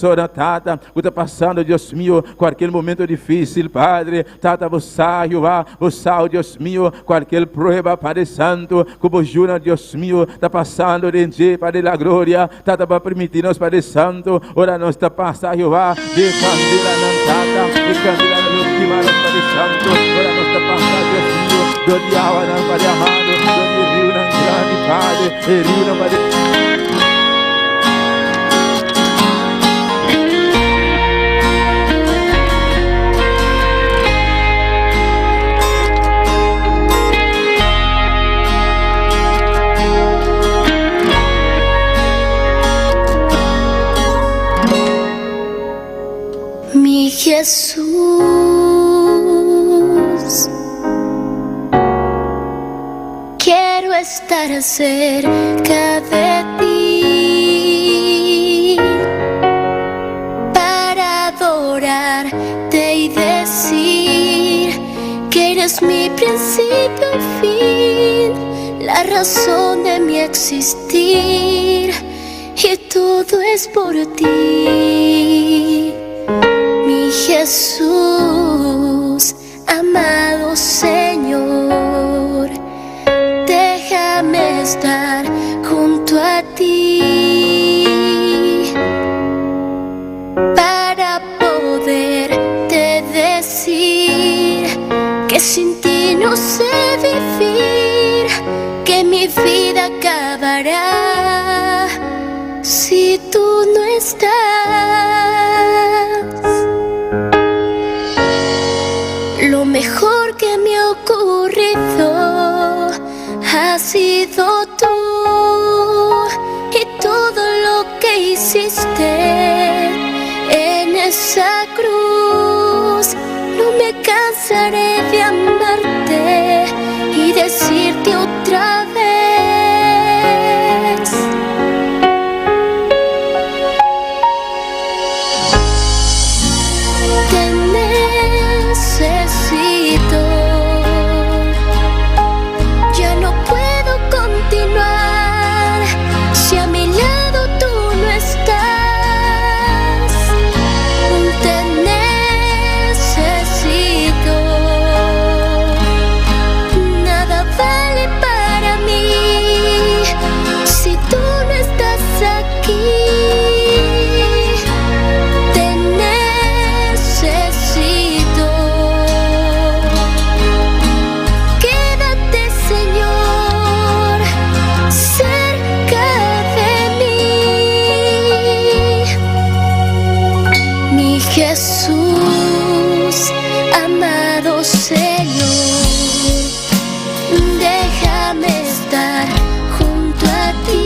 Persona, Tata, ku ta pasando, Dios mio, kualkier momento difísil, Padre, Tata, Bo sa, Jehová, Bo sa, oh Dios mio, kualkier prueba, Padre Santo, ku Bo yunan, Dios mio, ta pasando den dje, Padre la Gloria, Tata, Bo a permití nos, Padre Santo, ora nos ta pasa, Jehová, den kandelanan, Tata, e kandelanan lo kima nos, Padre Santo, ora nos ta pasa, Dios mio, dor di awanan, Padre amado, dor di riunan grandi, Padre, e riunan, Padre. Mi Jesús, quiero estar cerca de ti para adorarte y decir que eres mi principio y fin, la razón de mi existir y todo es por ti, mi Jesús, amado Señor, déjame estar junto a ti para poderte decir que sin ti no sé vivir, que mi vida acabará si tú no estás. Lo mejor que me ha ocurrido ha sido tú y todo lo que hiciste en esa cruz. No me cansaré de amarte y decirte otra vez. Te necesito. Ya no puedo continuar si a mi lado tú no estás. Te necesito. Nada vale para mí si tú no estás aquí. Te necesito. Quédate, Señor, cerca de mí. Mi Jesús, amado Señor, déjame estar junto a ti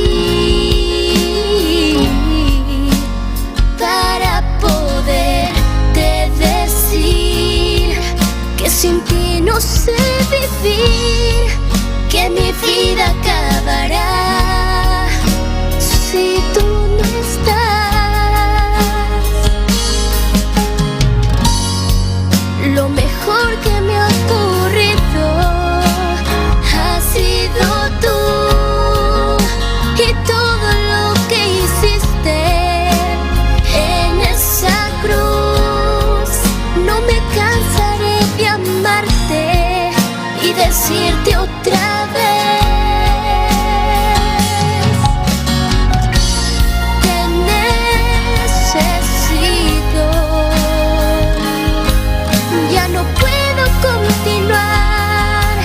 para poderte decir que sin ti no sé vivir, que mi vida acabará si tú no estás. Lo mejor que me ha ocurrido ha sido tú y todo lo que hiciste en esa cruz. No me cansaré de amarte y decirte otra vez. Te necesito. Ya no puedo continuar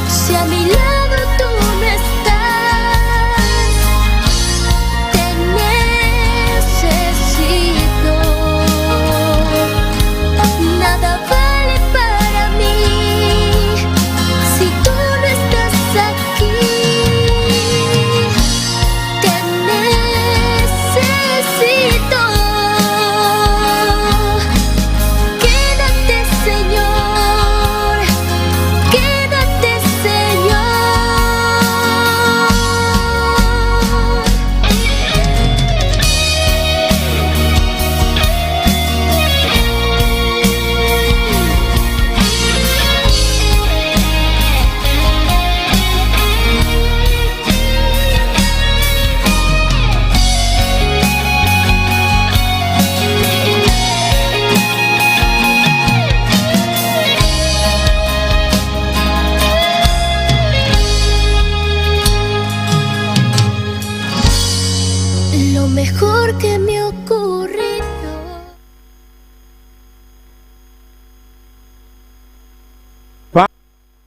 si a mi lado tú no estás. Te necesito. Nada vale para mí si tú no estás aquí.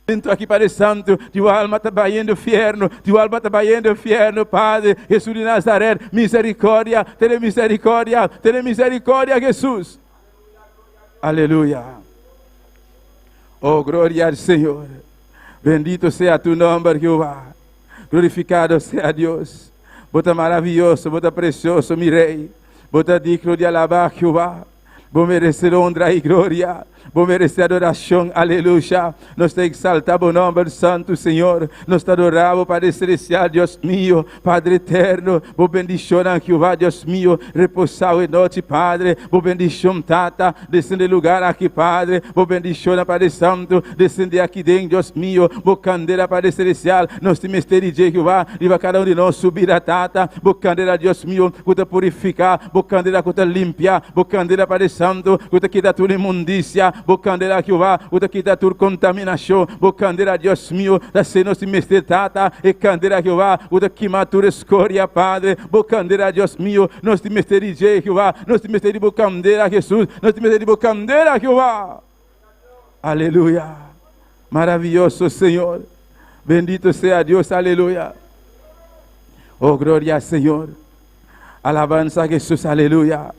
Momento aki, Padre Santo, tin alma ta bayendo fierno, tin alma ta bayendo fierno, Padre, Jesus di Nazaret, misericordia, tene misericordia, tene misericordia, Jesus. Aleluya. Oh, gloria al Señor. Bendito sea tu nombre, Jehová. Glorificado sea Dios. Bo ta maraviyoso, bo ta precioso, mi Rey. Bo ta digno di alaba, Jehová. Bo merece honra y gloria. Bo merece adoracion. Aleluya. Nos ta exalta bo nomber santo, Señor. Nos ta adora bo, Padre Celestial, Dios mio, Padre eterno. Bo bendicion, Jehová, Dios mio. Reposa e nochi, Padre. Bo bendicion, Tata. Descende e lugar aki, Padre. Bo bendicion, Padre Santo. Descende aki den, Dios mio. Bo candela, Padre Celestial. Nos tin mester di Jehová. Riba cada un di nos su bida, Tata. Bo candela, Dios mio. Cu ta purifica. Bo candela cu ta limpia. Bo candela, Padre Santo. Cu ta kita tur inmundicia. Bo candela, Jehová. Cu ta kita tur contaminacion. Bo candela, Dios mio. Ta esey nos tin mester, Tata. E candela, Jehová. Cu ta kima tur escoria, Padre. Bo candela, Dios mio. Nos tin mester di dje, Jehová. Nos tin mester di bo candela, Jesus. Nos tin mester di bo candela, Jehová. Aleluya. Maraviyoso, Señor. Bendito sea Dios. Aleluya. Oh, gloria al Señor. Alabanza a Jesús. Aleluya.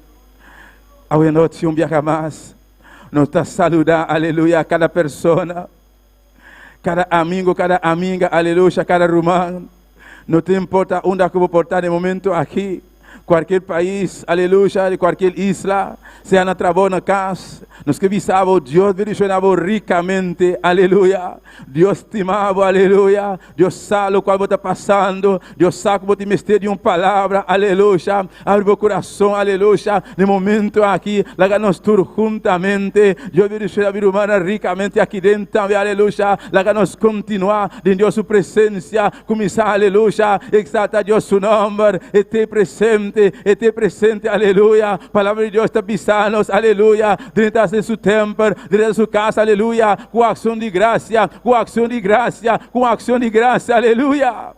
Awe nochi un biaha mas. Nos ta saluda, aleluya, cada persona, cada amigo, cada amiga, aleluya, cada ruman. No ta importa unda cu bo por ta den momento aki, cualkier pais, aleluya, di cualkier isla, sea na trabou, na cas, nos ke bisa bo, Dios bendiciona bo ricamente, aleluya. Dios stima bo, aleluya. Dios sa locual bo ta pasando, Dios sa cu bo tin mester di un palabra, aleluya. Abri bo curason, aleluya, den momento aki, laga nos tur huntamente, Dios bendiciona mi rumannan ricamente aki den tambe, aleluya. Laga nos continua den Dios su presencia, cuminsa, aleluya, exalta Dios su nomber, E t'e presente, E t'e presente, aleluya. Palabra di Dios ta bisa nos, aleluya, drenta den su tempel, drenta su cas, aleluya, cu accion di gracia, cu accion di gracia, cu accion di gracia, aleluya.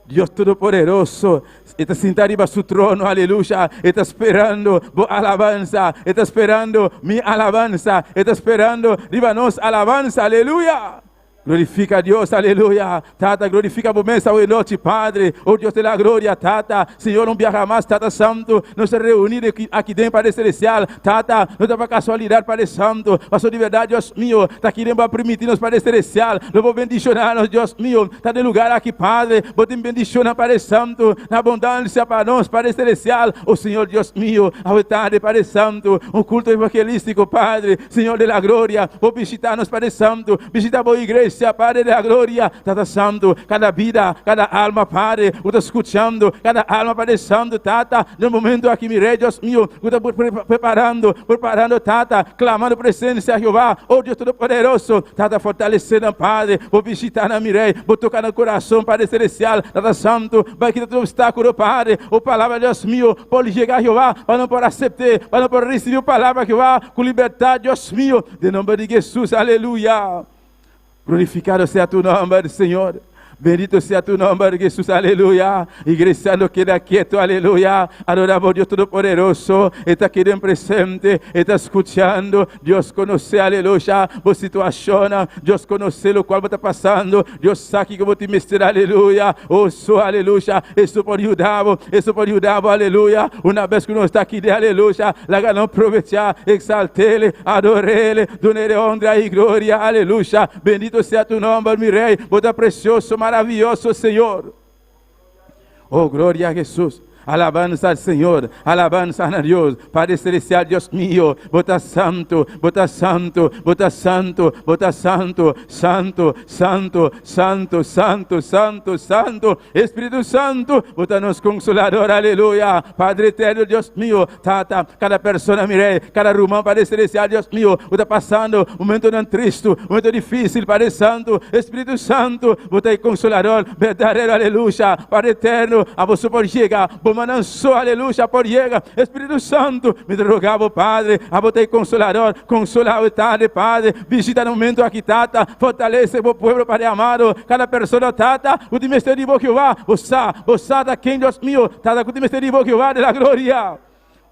Dios Todopoderoso, E ta sinta riba su trono, aleluya, E ta sperando bo alabansa, E ta sperando mi alabansa, E ta sperando riba nos alabansa, aleluya. Glorifica Dios, aleluya. Tata, glorifica bo mes awe nochi, Padre. Oh Dios de la gloria, Tata. Señor, un biaha mas, Tata Santo, nos ta reuni aki den Padre Celestial. Tata, no ta pa casualidad, Padre Santo, pasobra di berdad, Dios mio, ta aki den bo a primiti nos, Padre Celestial. Lo bo bendiciona nos, Dios mio. Ta den lugar aki, Padre, bo tin bendicionnan, Padre Santo, na abundancia pa nos, Padre Celestial. Oh Señor Dios mio, awe tarde, Padre Santo, un culto evangelistico, Padre, Señor de la gloria, bo bishita nos, Padre Santo, bishita bo iglesia, Padre de la gloria, Tata Santo, cada bida, cada alma, Padre, cu ta scuchando, cada alma, Padre Santo, Tata, den momento aki, mi Rey, Dios mio, cu ta preparando, preparando, Tata, clamando presencia, Jehová, oh Dios Todopoderoso, Tata, fortalece nan, Padre, bo bishita nan, mi Rey, bo toca nan corazon, Padre Celestial, Tata Santo, bay kita tur obstáculo, Padre, oh palabra, Dios mio, por yega, Jehová, pa nan por acepte, pa nan por ricibi palabra, Jehová, cu libertad, Dios mio, den nomber di Jesus, aleluya. Glorificado sea tu nomber, Señor. Bendito sea tu nomber, Jesús, aleluya. Iglesia no keda keto, aleluya. Adoramos Dios Todopoderoso. E ta aki den presente, e ta scuchando. Dios conoce, aleluya, bo situacion. Dios conoce locual ta pasando. Dios sabe cu bo tin mester, aleluya. Oh, so, aleluya. Esey por yuda, esey por yuda, aleluya. Un bes cu nos ta aki, aleluya. Laga nos aprovecha, exalt'e, ador'e, dun'e honra y gloria, aleluya. Bendito sea tu nomber, mi Rey. Bo ta precioso, maraviyoso, Señor. Oh, gloria a Jesús. Alabanza al Señor, alabanza a Dios, Padre Celestial, Dios mío, bo ta santo, bo ta santo, bo ta santo, bo ta santo, santo, santo, santo, santo, santo, santo, Espíritu Santo, bo ta nos consolador, aleluya, Padre eterno, Dios mío, Tata, cada persona, mi Rey, cada ruman, Padre Celestial, Dios mío, ta pasando un momento tan triste, un momento difícil, Padre Santo, Espíritu Santo, bo ta consolador, berdadero, aleluya, Padre eterno, abo por yega, bo man so, aleluya, por yega, Espíritu Santo, mi ta roga, Padre, abo ta consolador, consolado tarde, Padre, bishita e momento aki, Tata, fortalece bo pueblo, Padre amado, cada persona, Tata, cu tin mester di bo, Jehová, bo sa, bo sa, ken, Dios mio, Tata, cu tin mester di bo, Jehová de la gloria.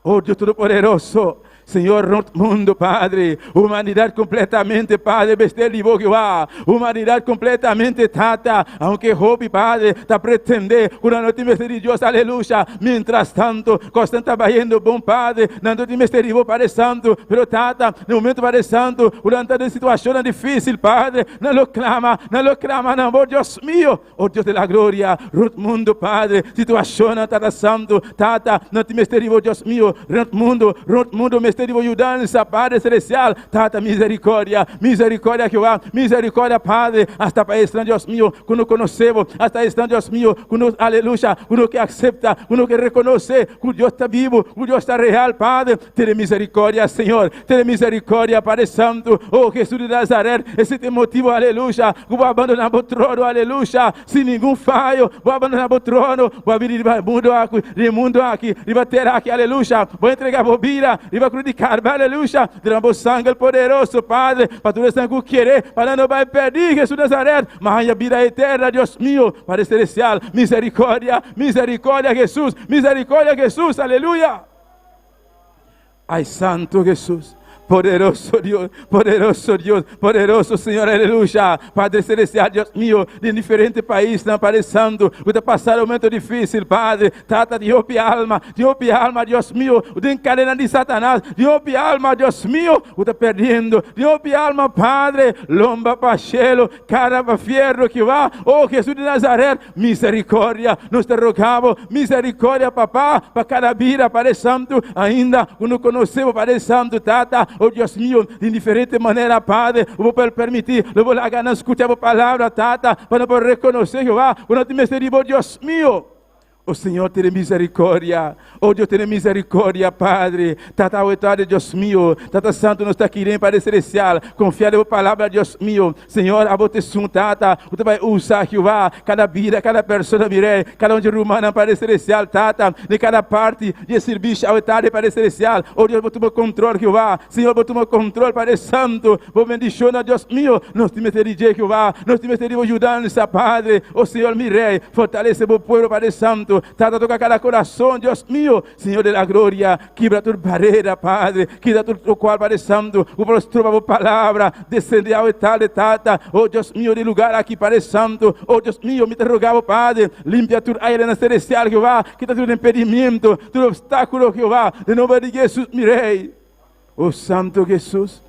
Oh Dios Todopoderoso. Señor, rond mundo, Padre, humanidad completamente, Padre, mester di bo, Jehová. Humanidad completamente, Tata, aunke hopi, Padre, ta pretende cu nan no tin mester di Dios, aleluya. Mientras tanto, cosnan ta bayendo bon, Padre, nan no tin mester di bo, Padre Santo. Pero, Tata, na momento, Padre Santo, cu nan ta den situacionnan dificil, Padre, nan lo clama, nan lo clama na bo, Dios mio. Oh Dios de la gloria, rond mundo, Padre, situacionnan, Tata Santo, Tata, nan tin mester di bo, Dios mio, rond mundo, rond mundo mester di bo yudansa, Padre Celestial, Tata, misericordia, misericordia, Jehová, misericordia, Padre, hasta pa esnan, Dios mio, cu no conoce bo, hasta esnan, Dios mio, cu no, aleluya, cu no ke acepta, cu no ke reconoce cu Dios ta bibo, cu Dios ta real, Padre, tene misericordia, Señor, Tene misericordia, Padre Santo, oh Jesus di Nazaret, esei ta e motibo, aleluya, ku bo a bandona bo trono, aleluya, sin ningun fayo, bo a bandona bo trono, bo a bini riba e mundo aki, riba e mundo aki, riba tera aki, aleluya, bo a entrega bo bida riba cruz di Calvario, aleluya, derama bo sangre poderoso, Padre, pa tur esnan ku kere, pa nan no bai perdi, Jesus di Nazaret, ma haña bida eterna, Dios mio, Padre Celestial, misericordia, misericordia, Jesus, misericordia, Jesus, aleluya. Ay Santo Jesús, poderoso Dios, poderoso Dios, poderoso Señor, aleluya. Padre Celestial, Dios mío, den diferente paisnan, Padre Santo, ku ta pasa momento difícil, Padre, Tata di hopi alma, di hopi alma, Dios mío, den cadena di Satanás, di hopi alma, Dios mío, ku ta perdiendo, di hopi alma, Padre, lomba pa cielo, cara pa fierno, Jehová, oh Jesús de Nazaret, Misericordia, nos ta roga bo, misericordia, Papá, pa cada bida, Padre Santo, ainda cu no conoce bo, Padre Santo, Tata, oh Dios mio, di diferente manera, Padre, bo por permiti, lo bo laga nan scucha bo palabra, Tata, pa nan por reconoce, Jehová, cu nan tin mester di bo, Dios mio. Oh Señor, tene misericordia. Oh Dios, tene misericordia, Padre. Tata, awe tarde, Dios mio. Tata Santo, nos ta aki den Padre Celestial. Confia den bo palabra, Dios mio. Señor, abo ta esun, Tata, ku ta bai usa, Jehová, kada bida, kada persona, mi Rey, kada un dje rumannan, Padre Celestial, Tata, den kada parti di e sirbishi awe tarde, Padre Celestial. Oh Dios, bo tuma control, Jehová. Señor, bo tuma control, Padre Santo. Bo bendiciona, Dios mio. Nos tin mester di dje, Jehová. Nos tin mester di bo yudansa, Padre. Oh Señor, mi Rey, fortalece bo pueblo, Padre Santo. Tata, toca cada corazon, Dios mio. Señor de la gloria, kibra tur barera, Padre. Kita tur locual, Padre Santo, cu por stroba bo palabra. Descende awe tarde, Tata. Oh Dios mio, di lugar aki, Padre Santo. Oh Dios mio, mi ta roga bo, Padre, limpia tur airenan celestial, Jehová. Kita tur impedimento, tur obstáculo, Jehová. Den nomber di Jesus, mi Rey. Oh Santo Jesus.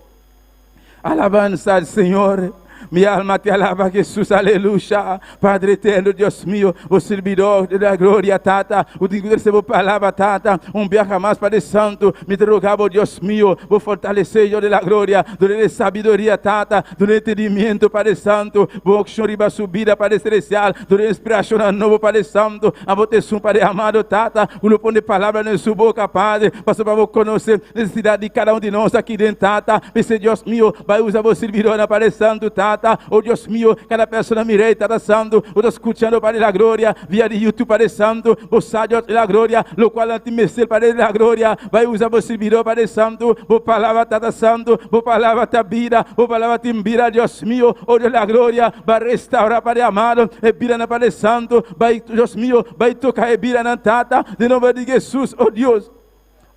Alabanza al Señor. Mi alma te alaba, Jesús, aleluya. Padre eterno, Dios mío, o servidor de la gloria, Tata, o digno de recibo palabra, Tata, un viaje más, Padre Santo, mi te rogabo, Dios mío, vos fortalecer yo de la gloria, de sabiduría, Tata, de entendimiento, Padre Santo, vos riba su vida, Padre Celestial, de inspiración nuevo, Padre Santo, a vos te Padre amado, Tata, uno pone palabra en su boca, Padre, paso para vos conocer necesidad de cada uno de nosotros aquí dentro, Tata, Dice Dios mío, va a usar vos servidor, Padre Santo, Tata, oh Dios mío, cada persona mire, Tata Santo, vos escuchando, Padre la gloria, vía de YouTube, Padre Santo, vos Dios de la gloria, lo cual antes me Padre de la gloria, va a usar vos servidor, Padre Santo, vos palabra, Tata Santo, vos palabra ta vida, vos palabra te vida, Dios mío, oh Dios de la gloria, va a restaurar, Padre amado, e vida na Padre Santo, va Dios mío, va a tocar e vida na Tata, de nombre de Jesús, oh Dios.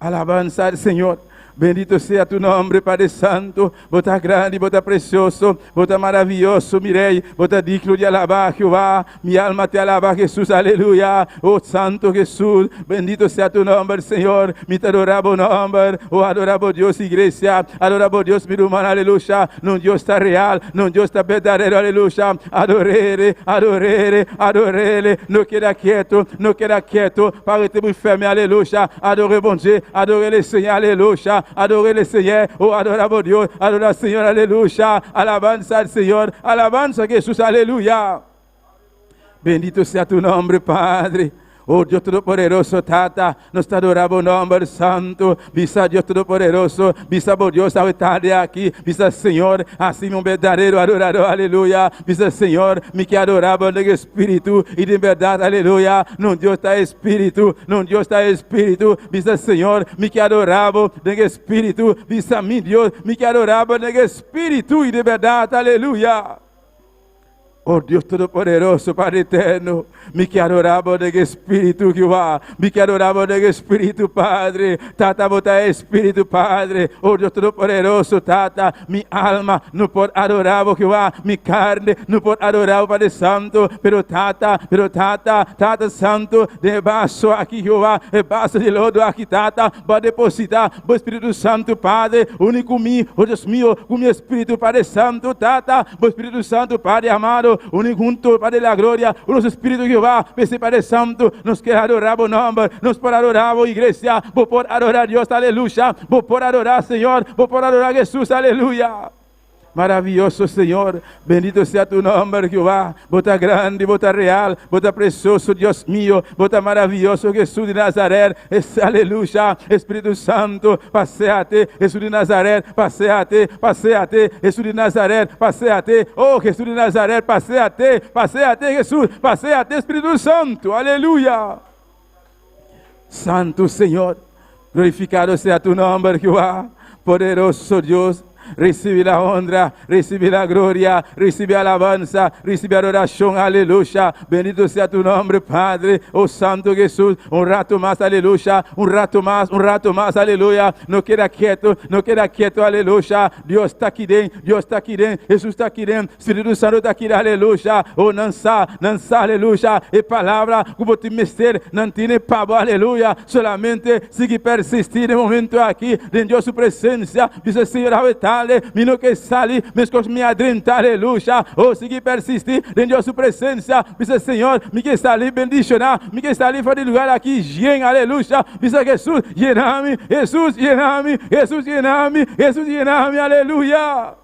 Alabanza al Señor. Bendito sea tu nombre, Padre Santo. Bo ta grandi, bo ta precioso, bo ta maravilloso, mi Rey. Bo ta digno di alaba, Jehová. Mi alma te alaba, Jesús, aleluya. Oh Santo Jesús, bendito sea tu nombre, Señor. Mi ta adora bo nomber. Oh, adora bo Dios, iglesia. Adora bo Dios, mi hermano, aleluya. Nos Dios ta real, nos Dios ta berdadero, aleluya. Adorele, adorele, adorele. No keda keto, no keda keto. Parece muy ferme, aleluya. Adore bon Dios, adore el Señor, aleluya. Adore el Señor, oh, adora bo Dios, adora al Señor, aleluya. Alabanza al Señor, alabanza a Jesús, aleluya. Bendito sea tu nombre, Padre. Oh Dios Todopoderoso, Tata, nos ta adora bo nomber santo. Bisa Dios Todopoderoso, bisa bo Dios awe tarde aki. Bisa Señor, haci mi un berdadero adorador, aleluya. Bisa Señor, mi ke adora bo den espíritu y den berdad, aleluya. Nos Dios ta espíritu, nos Dios ta espíritu. Bisa Señor, mi ke adora bo den espíritu. Bisa mi Dios, mi ke adora bo den espíritu y den berdad, aleluya. Oh Dios Todopoderoso, Padre Eterno, mi ke adorá Bo den Espíritu, Jehová. Mi ke adorá Bo den Espíritu, Padre. Tata, Bo ta Espíritu, Padre. Oh Dios Todopoderoso, Tata, mi alma no por adorá Bo, Jehová. Mi karne no por adorá Bo, Padre Santo. Pero Tata, pero Tata, Tata Santo, den e baso aki, Jehová, e baso di lodo aki, Tata, Bo a depositá Bo Espíritu Santo, Padre. Uni ku mi, oh Dios mio, ku mi Espíritu, Padre Santo, Tata. Bo Spiritu Santu, Padre amado, uni hunto, Padre de la gloria, nos Spiritu Jehová, p'esei Padre Santu, nos kier adorá Bo nomber, nos por adorá Bo, iglesia, bo por adorá Dios, aleluya, bo por adorá Señor, bo por adorá Jesús, aleluya. Maraviyoso Señor, bendito sea tu nomber, Jehová, Bo ta grandi, Bo ta real, Bo ta precioso, Dios mio, Bo ta maraviyoso, Jesús di Nazaret, es, aleluya, Espíritu Santo, paséate, Jesús di Nazaret, paséate, paséate, Jesús di Nazaret, paséate, oh Jesús di Nazaret, paséate, paséate, Jesús, paséate, Espíritu Santo, aleluya. Santo Señor, glorificado sea tu nombre, Jehová, poderoso Dios. Recibe la honra, recibe la gloria, recibe alabanza, recibe adoración, aleluya. Bendito sea tu nombre, Padre, oh Santo Jesús. Un rato más, aleluya. Un rato más, un rato más, aleluya. No keda ketu, no keda ketu, aleluya. Dios ta aki den, Dios ta aki den, Jesús ta aki den, Spiritu Santu ta aki den, aleluya. Oh, nan sa, nan sa, aleluya. E palabra ku bo tin mester, nan tene pa bo, aleluya. Solamente sigui persistí den momento aki, den Dios su presensia. Bisa, Señor, awe tarde, mi no ke sali, meskos mi a drenta, aleluya. Oh, sigui persistí den Dios su presensia. Bisa, Señor, mi ke sali bendishoná, mi ke sali for di lugar aki yen, aleluya. Bisa, Jesús, yena mi, Jesús, yena mi, Jesús, yena mi, Jesús, yena mi, aleluya.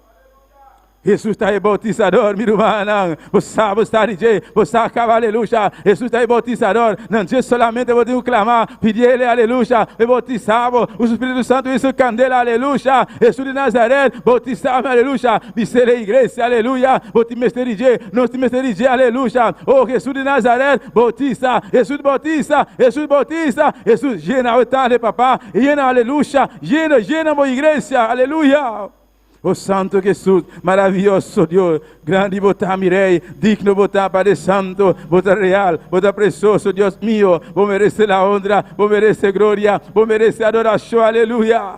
Jesús ta e bautisador, mi rumannan. Bo sa, bo sa di dje, bo sa kaba, aleluya. Jesús ta e bautisador. Nan dje solamente bo tin ku klama, pidiele, aleluya, e bautisá bo ku su Spiritu Santu i su kandela, aleluya. Jesús di Nazaret, bautisá mi, aleluya. Bis'el e iglesia, aleluya. Bo tin mester di dje, nos tin mester di dje, aleluya. Oh, Jesús di Nazaret, bautisa, Jesús bautisa, Jesús bautisa, Jesús yena awe tarde, Papá, yena, aleluya, yena, yena bo iglesia, aleluya. O Santo Jesús, maraviyoso Dios, grandi bo ta, mi Rey, digno bo ta, Padre Santo, bo ta real, bo ta precioso, Dios mío, bo merece la honra, bo merece gloria, bo merece adoracion, aleluya.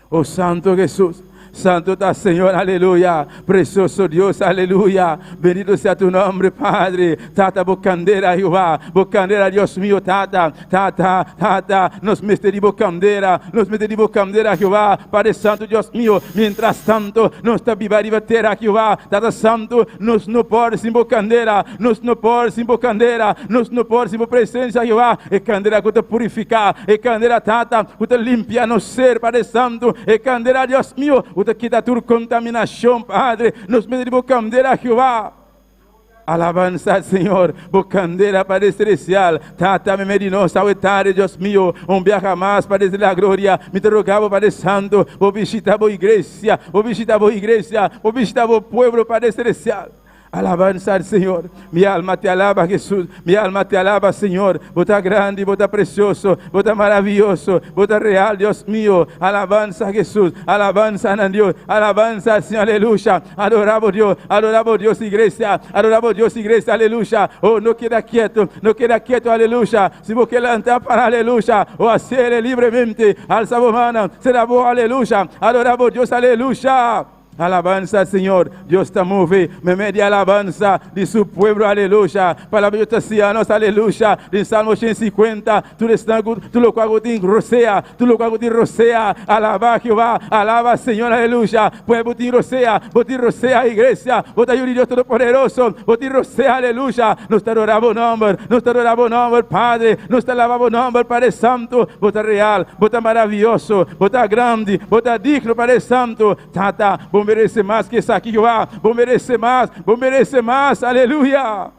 O Santo Jesús, Santo ta Señor, aleluya, precioso Dios, aleluya, bendito sea tu nombre, Padre, Tata, bo candela, Jehová, bo candela, Dios mío, Tata, Tata, Tata, nos mester di bo kandera, nos mester di bo kandera, Jehová, Padre Santu, Dios mio. Mientras tanto, nos ta biba riba tera, Jehová, Tata Santu, nos no por sin bo kandera, nos no por sin bo kandera, nos no por sin bo presencia, Jehová, e kandera ku ta purifiká, e kandera, Tata, ku ta limpia nos ser, Padre Santu, e kandera, Dios mio, ku ta kita tur kontaminashon, Padre, nos mester di bo kandera, Jehová. Alabanza al Señor, bo candela Padre Celestial, Tata meme di nos awe tarde, Dios mio, un biaha mas Padre de la Gloria, mi ta roga bo Padre Santo, bo bishita bo iglesia, bo bishita bo iglesia, bo bishita bo pueblo Padre Celestial. Alabanza al Señor, mi alma te alaba Jesús, mi alma te alaba Señor, bo ta grandi, bo ta precioso, bo ta maravilloso, bo ta real Dios mio, alabanza Jesús, alabanza na Dios, alabanza al Señor, aleluya. Adorá bo Dios, adorá bo Dios iglesia, adorá bo Dios iglesia, aleluya. Oh, no keda kieto, no keda kieto, aleluya. Si bo ke lanta para, aleluya. Oh, hasiele libremente, alsa bo mannan, sera bo, aleluya. Adorá bo Dios, aleluya. Alabansa al Señor, Dios ta move meimei di alabansa di su pueblo, aleluya. Palabra di Dios ta siña nos, aleluya, den Salmo 150, tur esnan ku, tur lokual ku tin rosea, Tur lokual ku tin rosea, alabá Jehová, alaba Señor, aleluya. Pues bo tin rosea, bo tin rosea, iglesia, bo ta yu di Dios Todopoderoso, bo tin rosea, aleluya. Nos ta adorá bo nòmber, nos ta adorá bo nòmber, Padre, nos ta alabá bo nòmber, Padre Santu. Bo ta real, bo ta maravioso, bo ta grandi, bo ta digno, Padre Santu. Tata, bo merese mas ku esaki, Jehová, bo merese mas, bo merese mas, aleluya.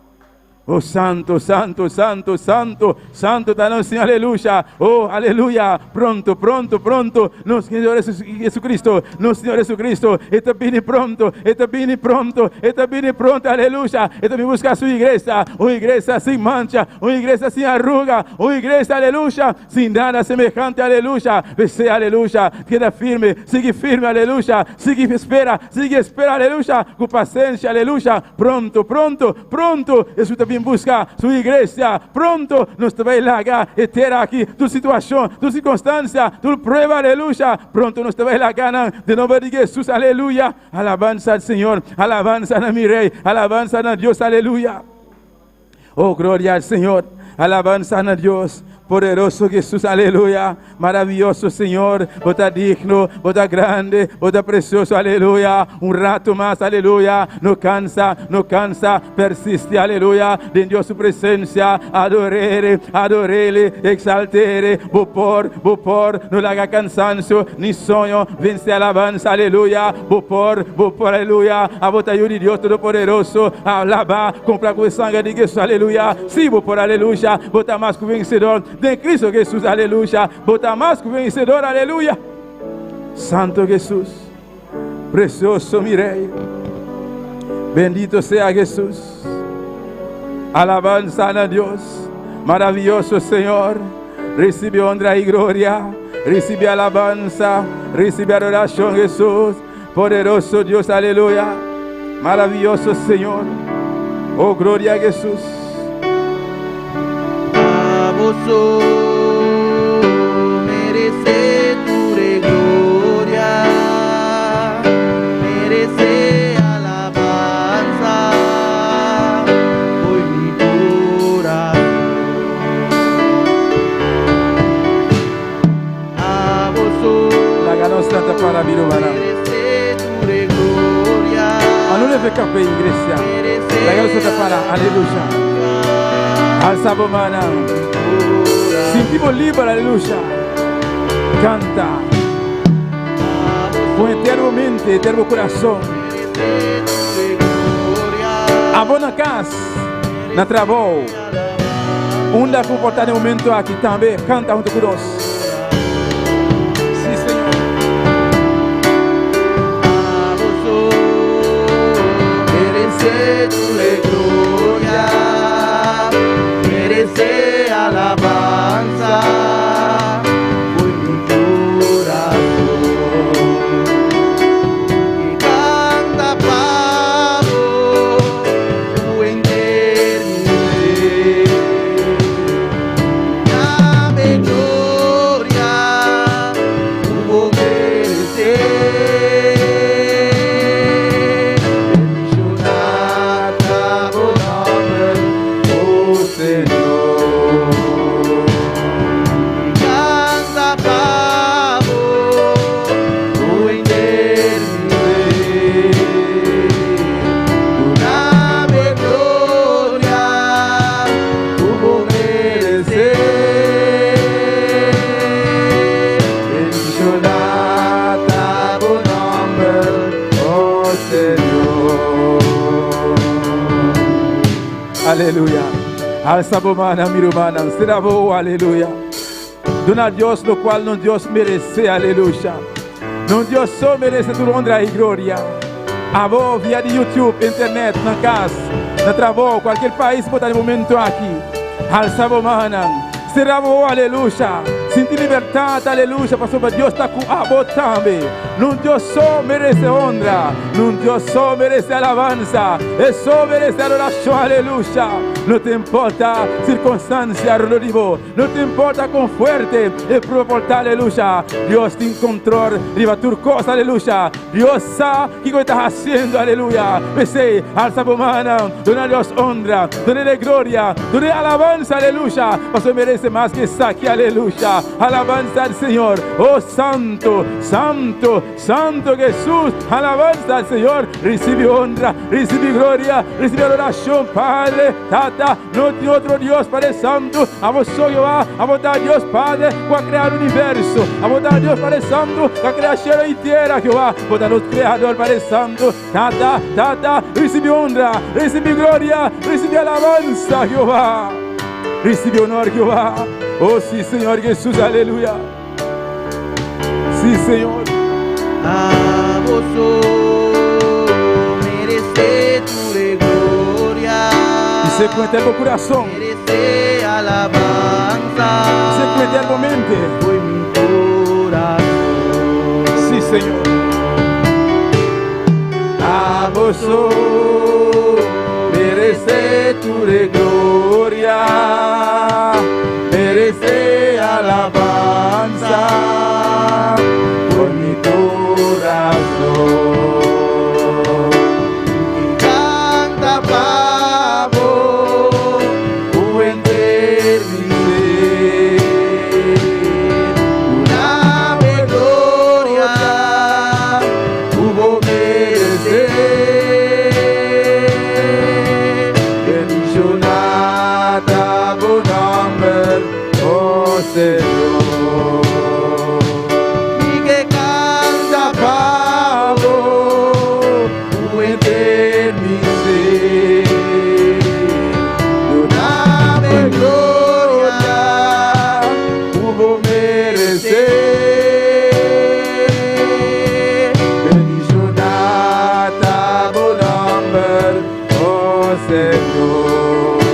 Oh santo, santo, santo, santo, santo ta nos Señor, aleluya. Oh, aleluya. Pronto, pronto, pronto, nos Señor Jesucristo, nos Señor Jesucristo, e ta bini pronto, e ta bini pronto, e ta bini pronto, aleluya. E ta bin busca su iglesia, un iglesia sin mancha, un iglesia sin arruga, un iglesia, aleluya, sin nada semejante, aleluya. P'esei, aleluya, keda firme, sigui firme, aleluya, sigui spera, sigui spera, aleluya, ku pasenshi, aleluya. Pronto, pronto, pronto, Hesus ta bin buska su iglesia. Pronto nos ta bai laga e tera aki, tur situashon, tur sirkunstansia, tur prueba, aleluya. Pronto nos ta bai laga nan den nomber di Hesus, aleluya. Alabansa al Señor, alabansa na mi Rey, alabansa na Dios, aleluya. Oh, gloria al Señor, alabansa na Dios. Poderoso Hesus, aleluya. Maraviyoso Señor, bo ta digno, bo ta grande, bo ta precioso, aleluya. Un rato mas, aleluya. No cansa, no cansa, persiste, aleluya. Den Dios su presencia, adorele, adorele, exaltere. Bo por, bo por, no laga cansancio ni soño vence alabanza, aleluya. Bo por, bo por, aleluya. Abo ta yu di Dios Todopoderoso, alaba, compra cu e sanger di Hesus, aleluya. Si bo por, aleluya, bo ta mas cu vencedor den Cristo Hesus, aleluya. Bo ta mas cu vencedor, aleluya. Santo Hesus, precioso mi Rey, bendito sea Hesus. Alabanza na Dios, maravilloso Señor. Recibe honra y gloria, recibe alabanza, recibe adoración, Jesús. Poderoso Dios, aleluya. Maravilloso Señor. Oh, gloria a Jesús. Abo so merece tur e gloria, merece alabanza, fo'i mi corazón. Abo so Laga nos canta para mi rumannan. merece tur e gloria, Anu leve café, iglesia. merece Laga nos canta para, aleluya. Alza bo mannan. Sinti bo liber, aleluya. Canta. Con henter bo mente, henter bo corazón. Abo na cas, na trabou. Unda cu por ta den momento aki tambe canta hunto cu nos. Si, Señor. Abo so merece tur e gloria, merece alabanza, fo'i mi corazón. Mi ke canta pa bo, ku henter mi ser. Dame gloria, ku bo merece. Bendiciona ta bo nomber, Oh, Señor. Canta pa bo, ku henter mi ser. Dame gloria, ku bo merece. Bendiciona ta bo nomber, oh Señor. Aleluya. Alza bo mannan, mi rumannan. Sera bo, aleluya. Duna Dios lo cual nos Dios merece, aleluya. Nos Dios so merece tur honra y gloria. Abo via di YouTube, internet, na cas, na trabou, cualkier pais bo ta den momento aki. Alza bo mannan. Sera bo, aleluya. Sinti libertad, aleluya, pasobra Dios ta cu abo tambe. Nos Dios so merece honra. Nos Dios so merece alabanza. E so merece adoracion, aleluya. No ta importa circunstancia rond di bo. No ta importa con fuerte e prueba por ta, aleluya. Dios tin control riba tur cos, aleluya. Dios sa kico e ta haciendo, aleluya. P'esey, alza bo mannan, duna Dios honra, dun'e gloria, dun'e alabanza, aleluya. Pasobra e merece mas cu esaki, aleluya. Jehová. Alabanza al Señor. Oh Santo, Santo, Santo Jesús. Alabanza al Señor. Recibe honra, recibe gloria, recibe adoración, Padre, Tata. No tin otro Dios, Padre Santo. Abo so Jehová, abo ta Dios, Padre, ku a krea universo. Abo ta Dios, Padre Santo, ku a krea shelu i tera, Jehová. Bo ta nos Kreador, Padre Santo. Tata, Tata, risibí honra, risibí gloria, risibí alabansa, Jehová. Risibí honor, Jehová. Oh, sí, Señor Jesús, aleluya. Sí, Señor. Abo so meresé tur gloria. Bis'é ku henter bo kurason. Meresé alabansa. Bis'é ku henter bo mente. Fo'i mi kurason. Sí, Señor. Abo so meresé tur gloria, meresé alabansa fo'i mi kurason. Kanta pa bo, Ku henter mi ser. Dame gloria, Ku bo meresé. Bendishoná ta bo nòmber, oh Señor. Mi ke kanta Pa bo, ku henter mi ser. Dame gloria, Ku bo meresé. Bendishoná ta bo nòmber, oh Señor.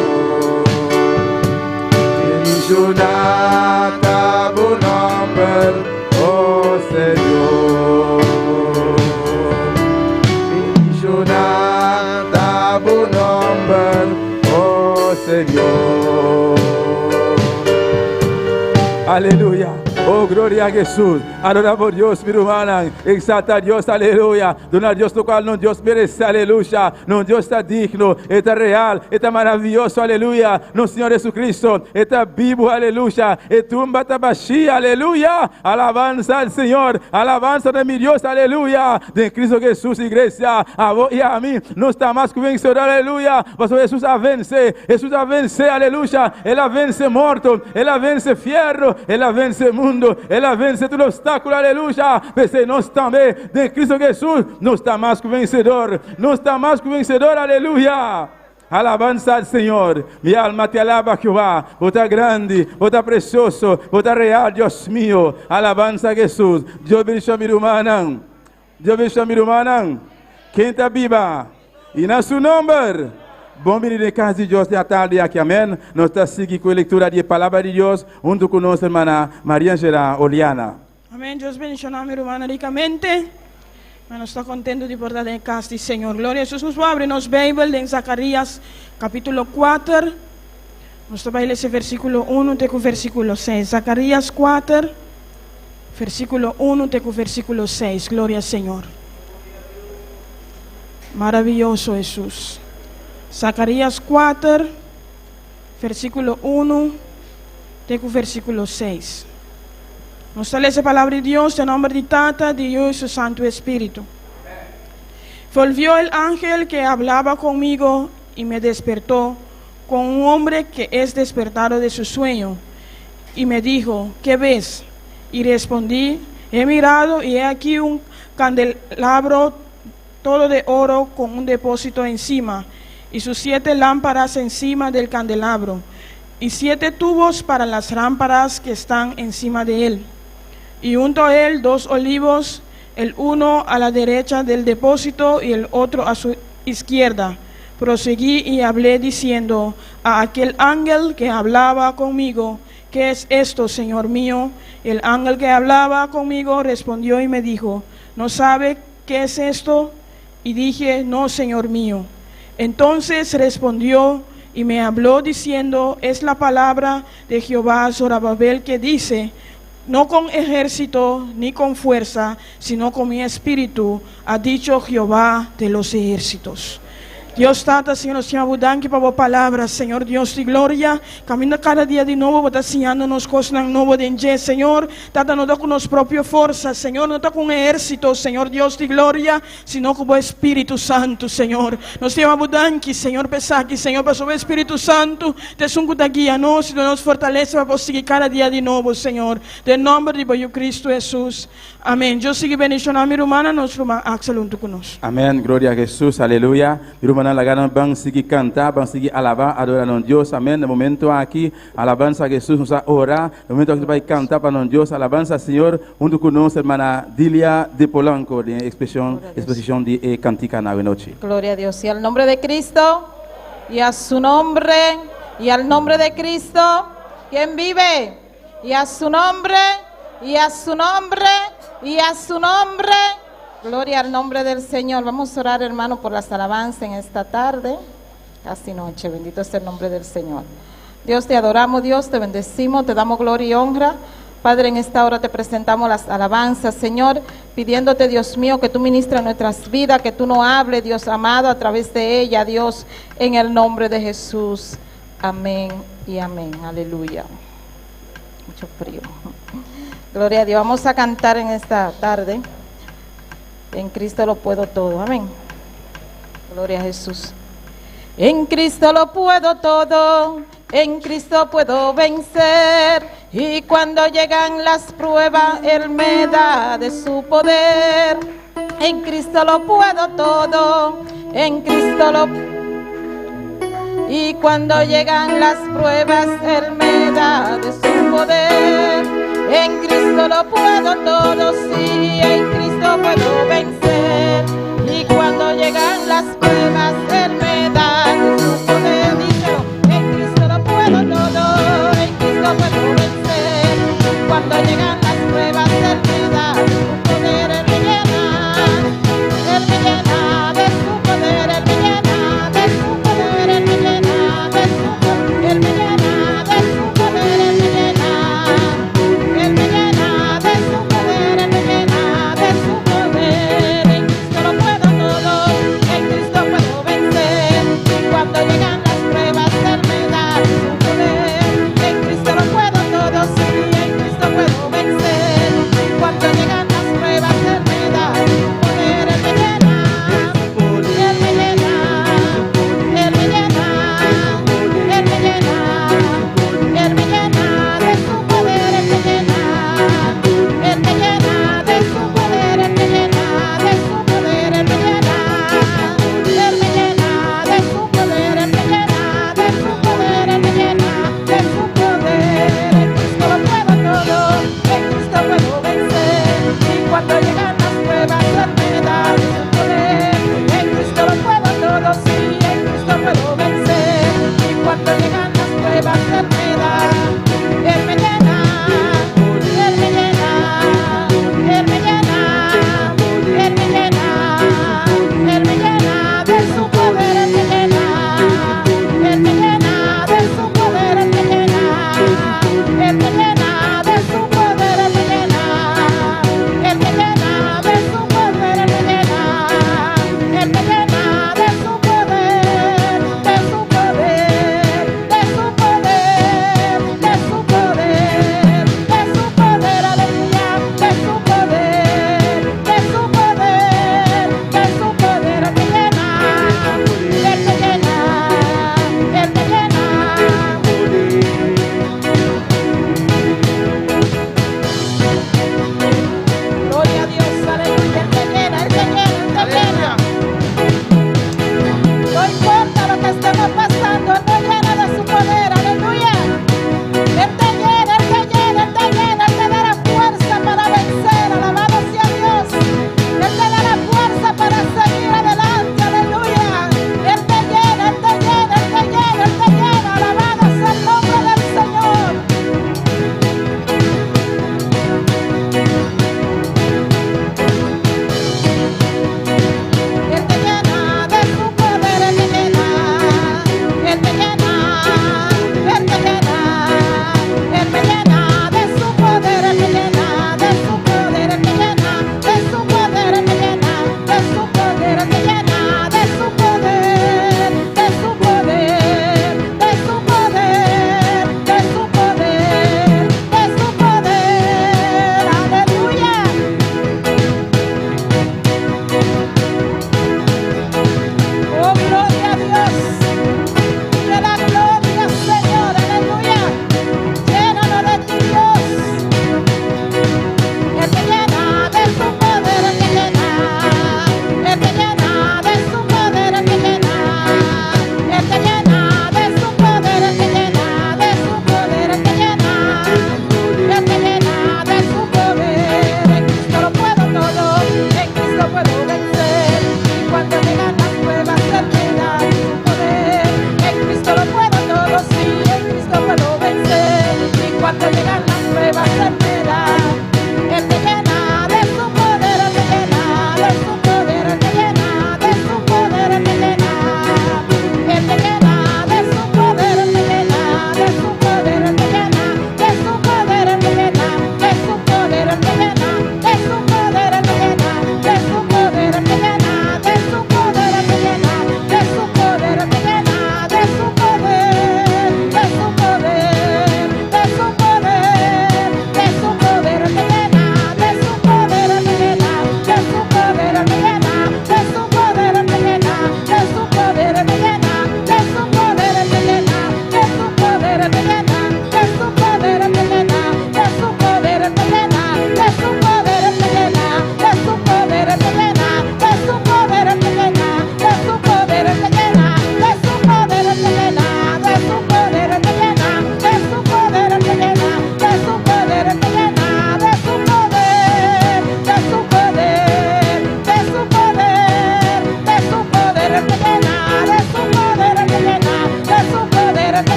Bendishoná ta bo nòmber, oh Señor. Bendishoná ta bo nòmber, oh Señor. Aleluya. Oh, gloria a Jesús. Adoramos a Dios, mi hermana. Exalta a Dios, aleluya. Duna Dios lo kual nos Dios meresé, aleluya. Nos Dios ta digno, e ta real, e ta maravioso, aleluya. Nos Señor Jesucristo, e ta bibu, aleluya. E tumba ta bashí, aleluya. Alabansa al Señor, alabansa na mi Dios, aleluya. Den Cristo Jesús, iglesia, abo i ami, nos ta mas ku vensedor, aleluya. Pasobra Jesús a vense, Jesús a vense, aleluya. El a vense morto, el a vense fièrnu, el a vense mundu, el a vense tur obstákulo, aleluya. P'esei nos tambe, den Cristo Jesús, nos ta mas ku vensedor, nos ta mas ku vensedor, aleluya. Alabansa al Señor. Mi alma te alaba, Jehová. Bo ta grandi, bo ta presioso, bo ta real, Dios mio. Alabansa a Jesús. Dios bendiciona mi rumannan. Dios bendiciona mi rumannan. Ken ta biba? I na su nomber. Bon bini den kas di Dios den atardi aki. Amen. Nos ta sigui ku e lektura di e Palabra di Dios huntu ku nos hermana Maria Angela Oliana. Amen Dios bendiciona mi rumannan ricamente. Ma nos ta contento di por ta den e cas di Señor. Gloria a Jesus. Nos por abri nos Bijbel den Zacarias capitulo cuater. Nos ta bay lesa versiculo uno te cu versiculo seis. Zacarias cuater, versiculo uno te cu versiculo seis. Gloria Señor. Maravilloso Jesus. Zacarias cuater, versiculo uno te cu versiculo seis. Nos ta lesa e palabra di Dios den nomber di Tata, di Yu y su Santu Espíritu. Volvió el ángel que hablaba conmigo y me despertó con un hombre que es despertado de su sueño y me dijo, ¿qué ves? Y respondí, he mirado y he aquí un candelabro todo de oro con un depósito encima y sus siete lámparas encima del candelabro y siete tubos para las lámparas que están encima de él. Y junto a él dos olivos, el uno a la derecha del depósito y el otro a su izquierda. Proseguí y hablé diciendo a aquel ángel que hablaba conmigo, ¿qué es esto, Señor mío? El ángel que hablaba conmigo respondió y me dijo, ¿no sabe qué es esto? Y dije, no, Señor mío. Entonces respondió y me habló diciendo, es la palabra de Jehová a Zorobabel que dice, no con ejército ni con fuerza, sino con mi espíritu, ha dicho Jehová de los ejércitos. Dios Tata, Señor, nos yama Bo danki pa Bo palabra, Señor Dios di gloria. Kaminda kada dia di nobo Bo ta siñando nos kosnan nobo den dje, Señor. Tata, no ta ku nos propio forsa, Señor, no ta ku un ehérsito, Señor Dios di gloria, sino ku Bo Espíritu Santu, Señor. Nos ta yama Bo danki, Señor, pa esaki, Señor, pasobra Bo Espíritu Santu ta esun ku ta guia nos i duna nos fortalesa pa por sigui kada dia di nobo, Señor. Den nòmber di Bo Yu Cristo Hesus. Amén. Dios sigui bendiciona mi rumannan, nos ruman Axel hunto cu nos. Amén, gloria a Jesus, aleluya. Mi rumannan laga nan ban sigui canta, ban sigui alaba, adora nos Dios, amén. Na momento aki, alabansa a Jesus, nos a ora, na momento aki nos bai canta pa nos Dios, alabansa Señor, hunto cu nos hermana Dilia de Polanco den e expresion, exposicion di e cantica na awenochi. Gloria a Dios. Y al nombre de Cristo, y a su nombre, y al nombre de Cristo, ¿quién vive? Y a su nombre, y a su nombre, y a su nombre. Gloria al nombre del Señor. Vamos a orar, hermano, por las alabanzas en esta tarde, casi noche. Bendito sea el nombre del Señor. Dios, te adoramos, Dios, te bendecimos, te damos gloria y honra. Padre, en esta hora te presentamos las alabanzas, Señor, pidiéndote, Dios mío, que tú ministres nuestras vidas, que tú no hables, Dios amado, a través de ella, Dios, en el nombre de Jesús. Amén y amén. Aleluya. Mucho frío. Gloria a Dios. Vamos a cantar en esta tarde. En Cristo lo puedo todo. Amén. Gloria a Jesús. En Cristo lo puedo todo. En Cristo puedo vencer. Y cuando llegan las pruebas, Él me da de su poder. En Cristo lo puedo todo. En Cristo lo Y cuando llegan las pruebas, Él me da de su poder. En Cristo lo puedo todo, sí, en Cristo puedo vencer. Y cuando llegan las pruebas, Él me da de su poder. Díselo, en Cristo lo puedo todo, en Cristo puedo vencer. Cuando llegan las pruebas, Él me da de su poder, Él me llena. Él me llena de su poder, Él me llena de su poder, Él me llena de su poder, Él me llena de su poder, Él me llena, Él me llena de su poder, Él me llena.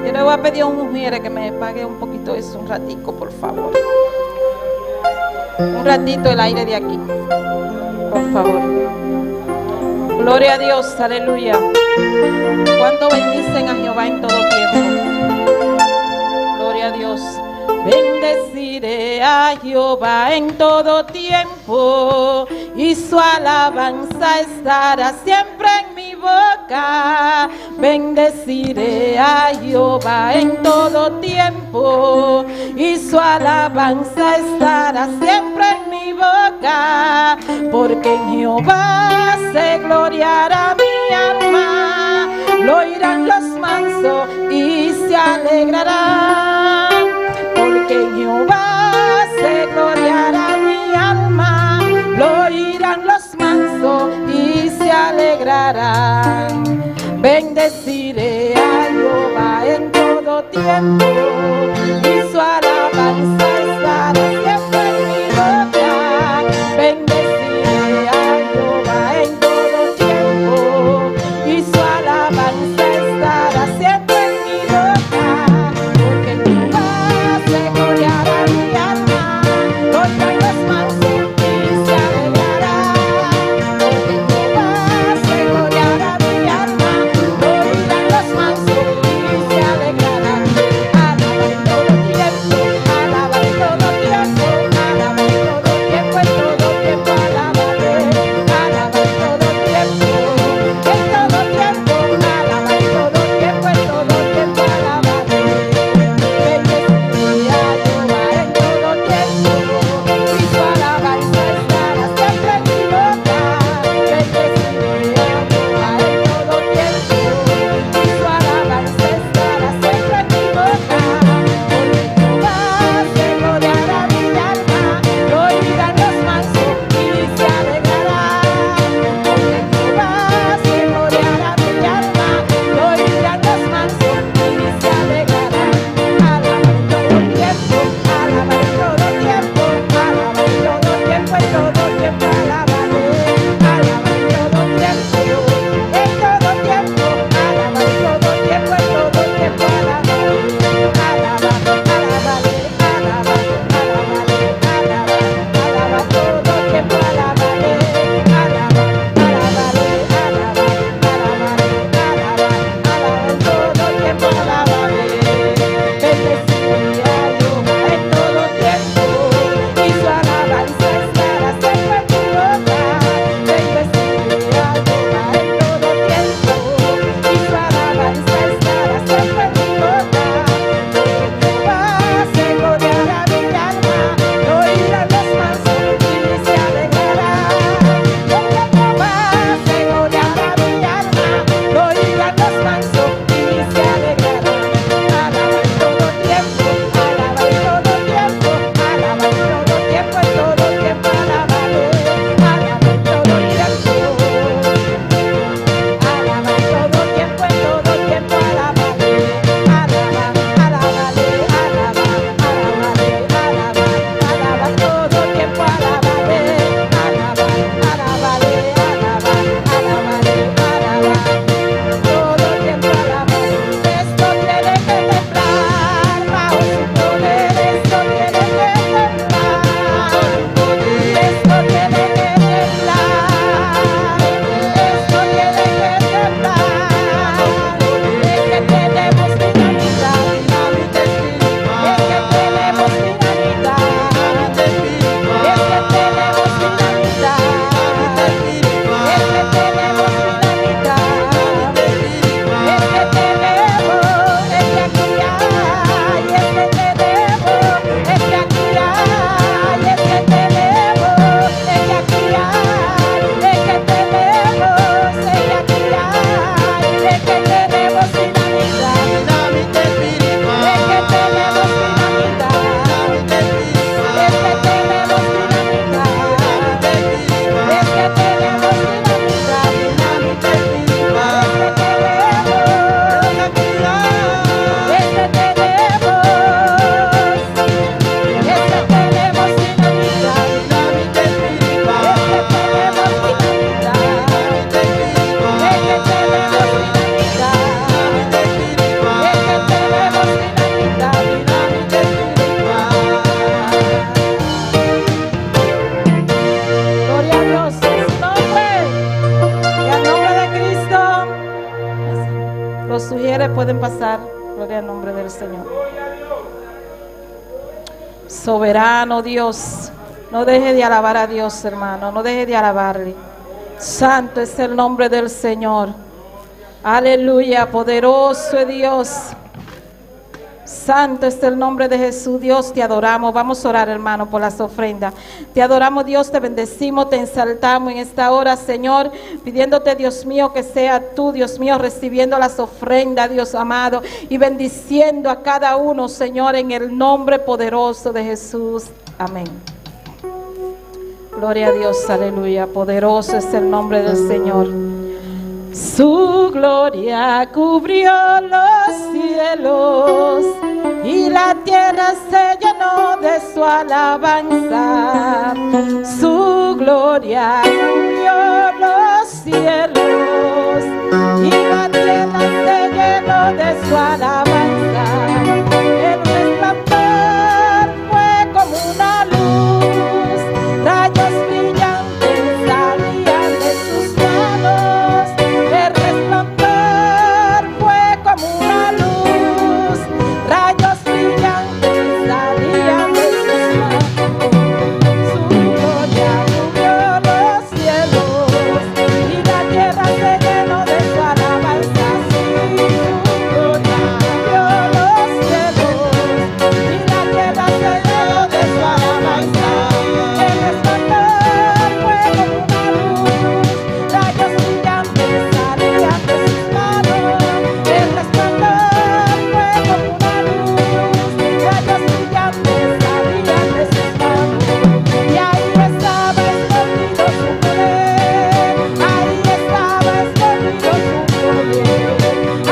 Yo le voy a pedir a un mujer que me pague un poquito eso, un ratico, por favor. Un ratito el aire de aquí. Por favor. Gloria a Dios, aleluya. Cuánto bendicen a Jehová en todo tiempo. Gloria a Dios. Bendeciré a Jehová en todo tiempo y su alabanza estará siempre en mi boca. Bendeciré a Jehová en todo tiempo y su alabanza estará siempre en mi boca. Porque en Jehová se gloriará mi alma, lo oirán los mansos y se alegrarán. Porque en Jehová se gloriará mi alma, lo oirán los mansos y se alegrarán. Bendeciré a Jehová en todo tiempo y su alabanza estará siempre en mi boca. Bendeciré a Jehová en todo tiempo y su alabanza estará siempre en mi boca. Porque en Jehová se gloriará mi alma, lo oirán los mansos y se alegrarán. Porque en Jehová se gloriará mi alma, lo oirán los mansos y se alegrarán. Gloria al nombre del Señor. Soberano Dios. No deje de alabar a Dios, hermano. No deje de alabarle. Santo es el nombre del Señor. Aleluya. Poderoso es Dios. Santo es el nombre de Jesús. Dios, te adoramos. Vamos a orar, hermano, por las ofrendas. Te adoramos, Dios, te bendecimos, te ensaltamos en esta hora, Señor, pidiéndote, Dios mío, que sea tú, Dios mío, recibiendo las ofrendas, Dios amado, y bendiciendo a cada uno, Señor, en el nombre poderoso de Jesús. Amén. Gloria a Dios, aleluya. Poderoso es el nombre del Señor. Su gloria cubrió los cielos y la tierra se llenó de su alabanza. Su gloria cubrió los cielos y la tierra se llenó de su alabanza. El resplandor fue como una luz, rayos brillantes salían de sus manos. El resplandor fue como una luz, rayos brillantes salían de sus manos. Su gloria cubrió los cielos y la tierra se llenó de su alabanza. Sí, su gloria cubrió los cielos y la tierra se llenó de su alabanza. El resplandor fue como una luz, rayos brillantes salían de sus manos. El resplandor fue como una luz, rayos brillantes salían de sus manos. Y ahí estaba escondido su poder, ahí estaba escondido su poder,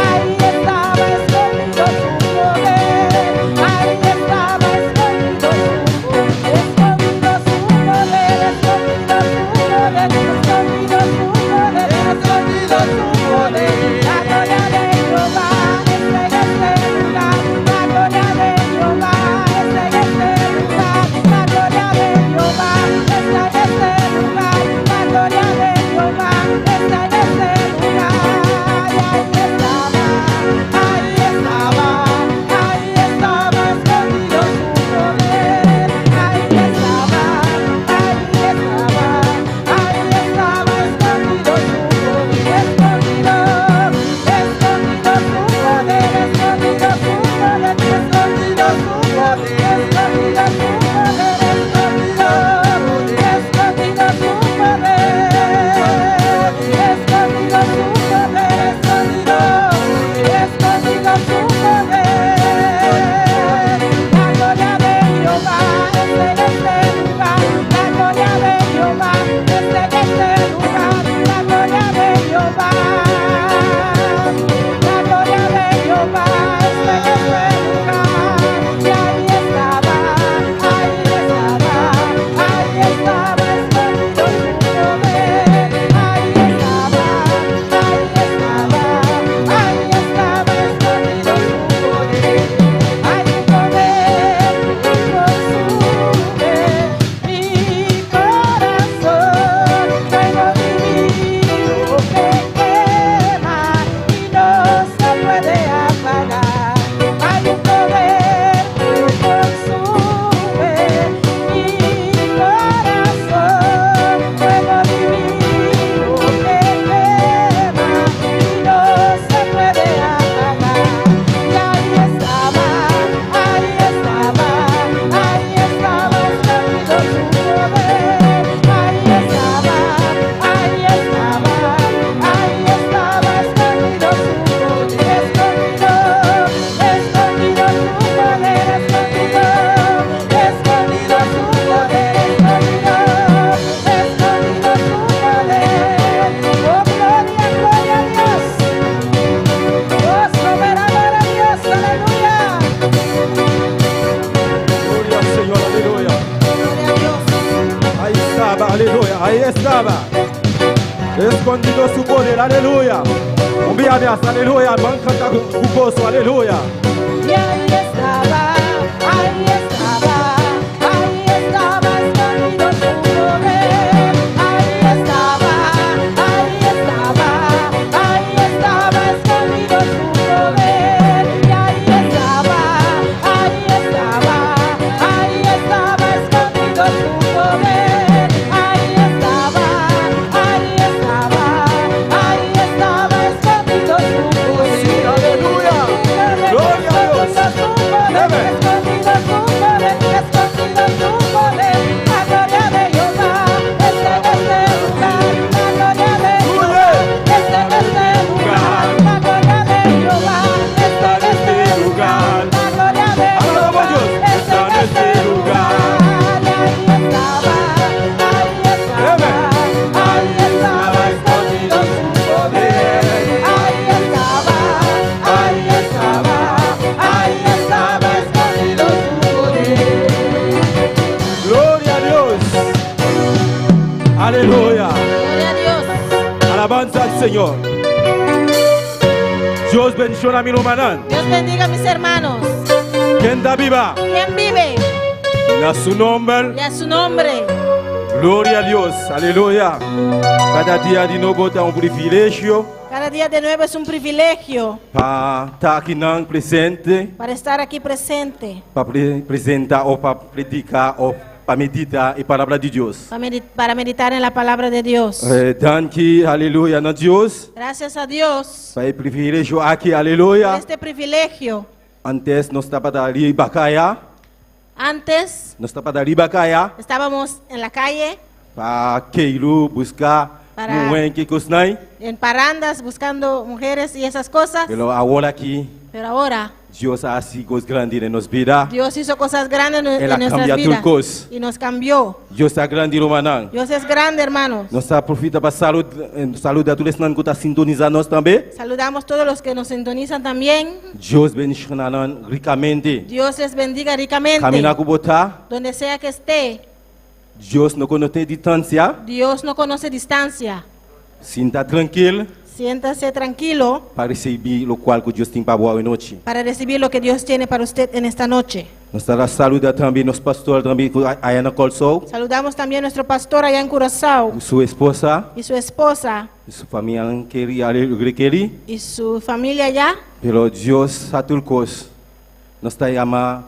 ahí estaba escondido su poder, ahí estaba escondido su poder, escondido su poder, escondido su poder, escondido su poder, escondido su poder. La gloria de Jehová está en este lugar, la gloria de Jehová está en este lugar, la gloria de Jehová está en este lugar, la gloria de Jehová está en este lugar. Y ahí estaba, ahí estaba, ahí estaba escondido su poder, ahí estaba, ahí estaba, ahí estaba escondido su poder, escondido, escondido su poder, escondido su poder, escondido su poder, escondido su poder, escondido, escondido su poder, escondido su poder, escondido, escondido su poder. La gloria de Jehová está en este lugar, la gloria de Jehová está en este lugar, la gloria de Jehová, la gloria de Jehová está en este lugar. Y ahí estaba, ahí estaba, ahí estaba escondido su poder, ahí estaba, ahí estaba, ahí estaba escondido su poder. Hay un poder que consume mi corazón, fuego divino que quema y no se puede apagar. Hay un poder que consume mi corazón, fuego divino que quema y no se puede apagar. Y ahí estaba, ahí estaba, ahí estaba escondido su poder. Ahí estaba, ahí estaba, ahí estaba escondido su poder. Escondido, escondido su poder, escondido, escondido su poder, escondido, escondido su poder. Oh, gloria, gloria a Dios. Oh, soberano era Dios, aleluya. Gloria al Señor, aleluya. Gloria a Dios. Ahí estaba, aleluya, ahí estaba. Escondido su poder, aleluya. Un día de aleluya, van a cantar con gozo, aleluya. Y ahí estaba, ahí estaba, ahí estaba escondido su poder. Ahí estaba, ahí estaba, ahí estaba escondido su poder. Y ahí Señor. Dios bendiciona mi rumannan. Dios bendiga a mis hermanos. Ken ta biba? ¿Quién vive? Na su nomber. Y a su nombre. Gloria na Dios. Aleluya. Kada dia di nobo ta un privilegio Cada día de nuevo es un privilegio pa ta aki nan presente, para estar aquí presente, pa presentá òf pa prediká òf pa meditá e palabra di Dios. Para meditar en la palabra de Dios. Danki, aleluya, na Dios Gracias a Dios pa e privilegio aki, por aleluya. este privilegio. Antes nos tabata riba kaya, Antes nos tabata riba kaya, estábamos en la calle, pa keiru, buska muhé ku kosnan. En parrandas, buscando mujeres y esas cosas. Pero awor aki, Pero ahora Dios a hasi kos grandi den nos bida. Dios hizo cosas grandes en Él ha nuestras cambiado vidas cosas. y nos cambió. Dios ta grandi, rumannan. Dios es grande, hermanos. Nos ta aprofitá pa saludá tur esnan ku ta sintonisá nos tambe. Saludamos todos los que nos sintonizan también. Dios bendishoná nan rikamente. Dios les bendiga ricamente. Kaminda ku bo ta, Donde sea que esté, Dios no konosé distansia. Dios no conoce distancia. Sinta trankil Siéntase tranquilo pa risibí loke ku Dios tin pa bo awe nochi. Para recibir lo que Dios tiene para usted en esta noche. Nos ta saludá tambe nos pastor tambe aya na Kòrsou, Saludamos también a nuestro pastor allá en Curazao su esposa, y su esposa su famia kerí, kerí. Y su familia allá. Pero Dios sa tur kos. Nos ta yama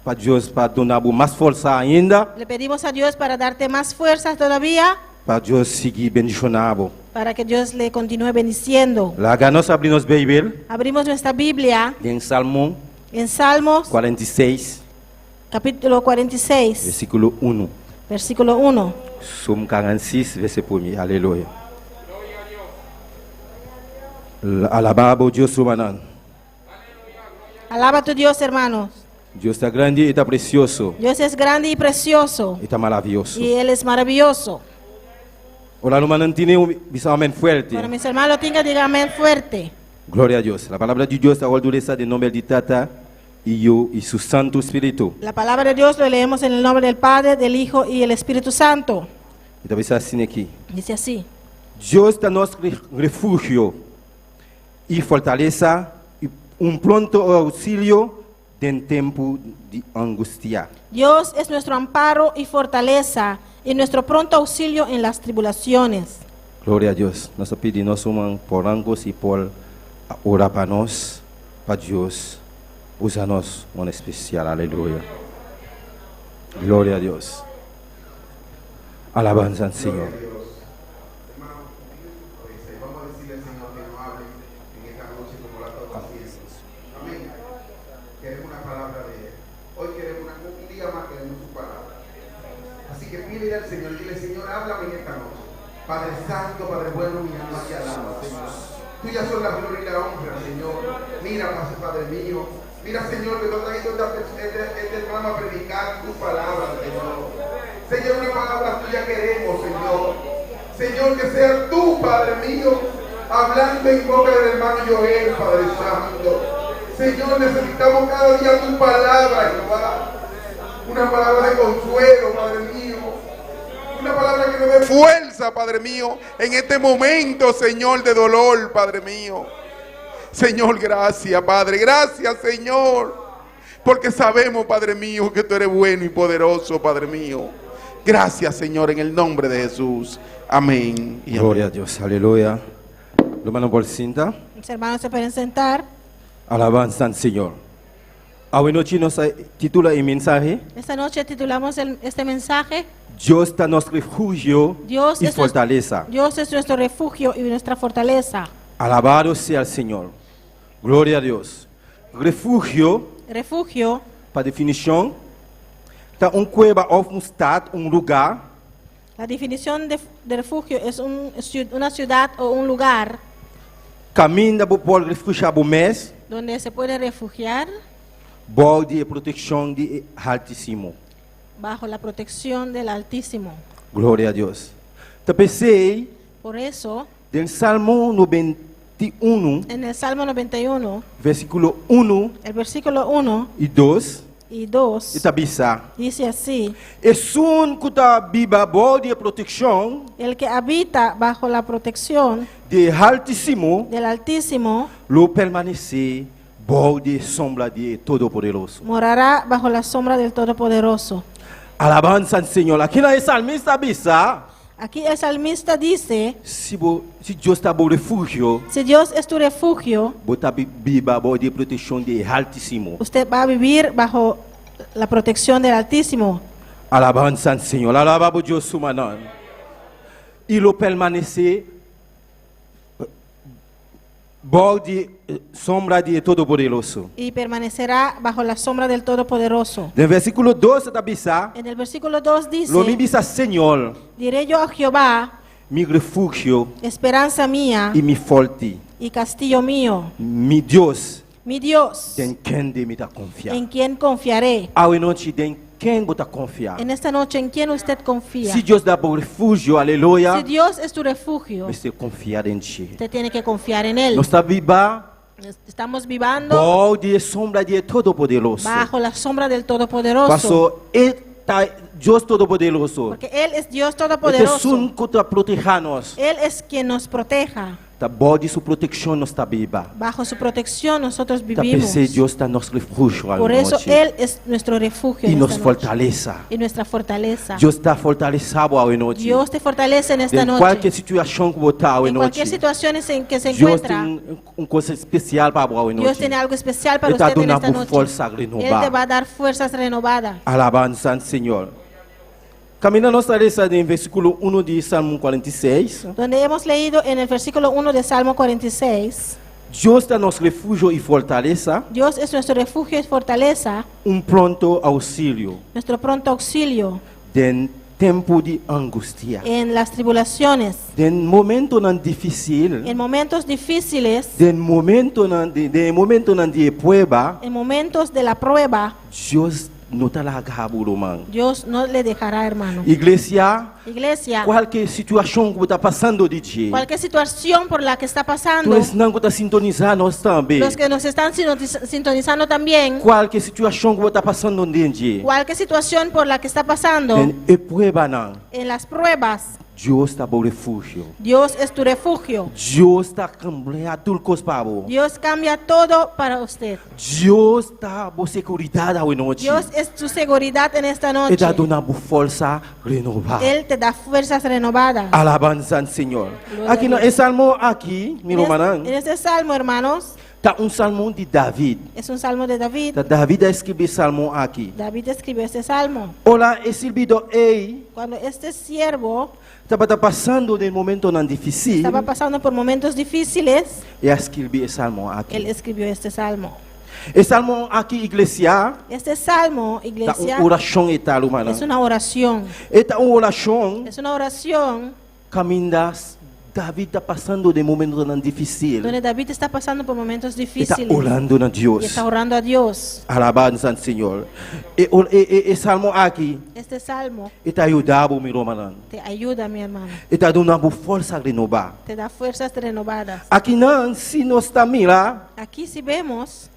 pa Dios pa duna mas forsa ainda, Le pedimos a Dios para darte más fuerzas todavía, pa Dios sigui bendishoná. Para que Dios le continúe bendiciendo. Laga nos habri nos Beibel Abrimos nuestra Biblia den Salmo en Salmos 46, capítulo 46, versíkulo 1. Versículo 1. Salmo 46, versíkulo 1. Aleluya. Alabá Dios, rumannan. Alaba a tu Dios, hermanos. Dios ta grandi i ta presioso. Dios es grande y precioso I ta maravioso. Y Él es maravilloso. Ora rumannan tin'é, bisa amèn fuerte. Para mis hermanos tengan, digan amén fuerte. Gloria na Dios. La palabra di Dios ta wòrdu den nòmber di Tata i Yu i su Santu Spiritu. La palabra de Dios lo leemos en el nombre del Padre, del Hijo y el Espíritu Santo. I ta bisa asina aki. Dice así. Dios ta nos refugio i fortalesa i un pronto ousilio den tempu di angustia. Dios es nuestro amparo y fortaleza y nuestro pronto auxilio en las tribulaciones. Gloria na Dios. Nos ta pidi nos ruman Porango si por ora pa nos, pa Dios usa nos un espesial. Aleluya. Gloria na Dios. Alabansa al Señor. Hermano, vamos a decirle al Señor que nos hable en esta noche como lo ha estado haciendo. Amén. Queremos una palabra de Él. Hoy queremos un día más queremos su palabra. Así que pídele al Señor, dile: "Señor, háblame en esta noche". Padre Santo, Padre bueno, mi alma te alaba, Señor. Tuya son la gloria y la honra, Señor. Mira, Padre mío. Mira, Señor, que tú has traído este hermano a predicar tu palabra, Señor. Señor, una palabra tuya queremos, Señor. Señor, que sea tú, Padre mío, hablando en boca del hermano Joel, Padre Santo. Señor, necesitamos cada día tu palabra, Jehová. Una palabra de consuelo, Padre mío. Una palabra que nos dé fuerza, Padre mío, en este momento, Señor, de dolor, Padre mío. Señor, gracias, Padre. Gracias, Señor. Porque sabemos, Padre mío, que tú eres bueno y poderoso, Padre mío. Gracias, Señor, en el nombre de Jesús. Amén y amén. Gloria na Dios. Aleluya. Rumannan por sinta. Mis hermanos se pueden sentar. Alabansa al Señor. Awe nochi nos a titulá e mensahe Esta noche titulamos este mensaje Dios ta nos refugio Dios i es nuestro, fortalesa. Dios es nuestro refugio y nuestra fortaleza. Alabado sea el Señor. Gloria a Dios. Refugio, Refugio, pa definishon, ta un kueba òf un stat, un lugá la definición de refugio es una ciudad o un lugar kaminda bo por refugiá bo mes donde se puede refugiar bou di protekshon di Altísimo. Bajo la protección del Altísimo. Gloria na Dios. Ta p'esei, Por eso, den Salmo 91, en el Salmo 91, versíkulo 1 el versículo 1 i 2, Y 2 E ta bisa. dice así. Esun ku ta biba bou di e protekshon. El que habita bajo la protección. Di e Haltísimo. Del Altísimo. Lo permanesé bou di e sombra di e Todopoderoso. Morará bajo la sombra del Todopoderoso. Alabansa al Señor. Akinan e salmista a bisa. Aquí el salmista dice. Si bo, si Dios ta bo refugio. Si Dios es tu refugio. Bo ta biba bou di e protekshon di e Haltísimo. Usted va a vivir bajo la protección del Altísimo. Alabansa al Señor. Alabá bo Dios su manan. I lo permanesé Bou di sombra di e Todopoderoso. Y permanecerá bajo la sombra del Todopoderoso. Den versíkulo dos e ta bisa. En el versículo 2 dice. Lo mi bisa Señor. Diré yo a Jehová. Mi refugio. Esperanza mía. I mi fòrti. Y castillo mío. Mi Dios. Mi Dios. Den kende mi ta konfia. En quien confiaré. Awe nochi den ken bo ta konfia? En esta noche, ¿en quién usted confía? Si Dios ta bo refugio, aleluya. Si Dios es tu refugio. Mester konfia den dje. Usted tiene que confiar en Él. Nos ta biba. Estamos vivando. Bou di e sombra di e Todopoderoso. Bajo la sombra del Todopoderoso. Paso E ta Dios Todopoderoso. Porque Él es Dios E ta Todopoderoso. esun ku ta protehá nos. Él es quien nos proteja. Ta bou di su protekshon nos ta biba. Bajo su protección nosotros Ta vivimos. p'esei Dios ta nos refugio Por eso anochi. Él es nuestro refugio I en nos esta noche. fortalesa. Y nuestra fortaleza. Dios ta fortalesá bo awe nochi. Dios te fortalece en esta Den noche. kualke situashon ku bo ta awe En cualquier nochi. situación en que se Dios encuentra. tin un kos espesial pa bo awe Dios nochi. tiene algo especial para E ta usted en duna esta bo noche. forsa Él renobá. te va a dar fuerzas renovadas. Alabansa al Señor. Kaminda nos ta lesa den versíkulo uno di Salmo 46. Donde hemos leído en el versículo 1 de Salmo 46. Dios ta nos refugio i fortalesa. Dios es nuestro refugio y fortaleza. Un pronto auxilio. Nuestro pronto auxilio. Den tempu di angustia. En las tribulaciones. Den momentonan difísil. En momentos difíciles. Den momentonan den momentonan di e prueba. En momentos de la prueba. Dios no ta laga bo ruman. Dios no le dejará, hermano. Iglesia. Iglesia. Kualke situashon ku bo ta pasando di dje. Cualquier situación por la que está pasando. Tur esnan ku ta sintonisá nos tambe. Los que nos están sintonizando también. Kualke situashon ku bo ta pasando den dje. Cualquier situación por la que está pasando. Den e pruebanan. En las pruebas. Dios ta bo refugio. Dios es tu refugio. Dios ta kambia tur kos pa bo. Dios cambia todo para usted. Dios ta bo seguridat awe nochi. Dios es tu seguridad en esta noche. E ta duna bo forsa renobá. Él te da fuerzas renovadas. Alabansa al Señor. Gloria Aki a na Dios. e salmo aki, mi rumannan. En este salmo, hermanos. Ta un salmo di David. Es un salmo de David. Ta David a skirbi e salmo aki. David escribió este salmo. Ora e sirbidó ei. Cuando este siervo. Tabata pasando den momentonan difísil. Estaba pasando por momentos difíciles. El a skirbi e salmo aki. Él escribió este salmo. E salmo aki, iglesia. Este salmo, iglesia. Ta un orashon e ta, rumannan. Es una oración. E ta un orashon. Es una oración. Kaminda David ta pasando den momentonan difísil. Donde David está pasando por momentos difíciles. E ta orando na Dios. Y está orando a Dios. Alabansa al Señor. E, e, e, e salmo aki. Este salmo. E ta yuda bo, mi rumannan. Te ayuda, mi hermano. E ta duna bo forsa renobá. Te da fuerzas renovadas. Akinan, si nos ta mira. Aquí si vemos.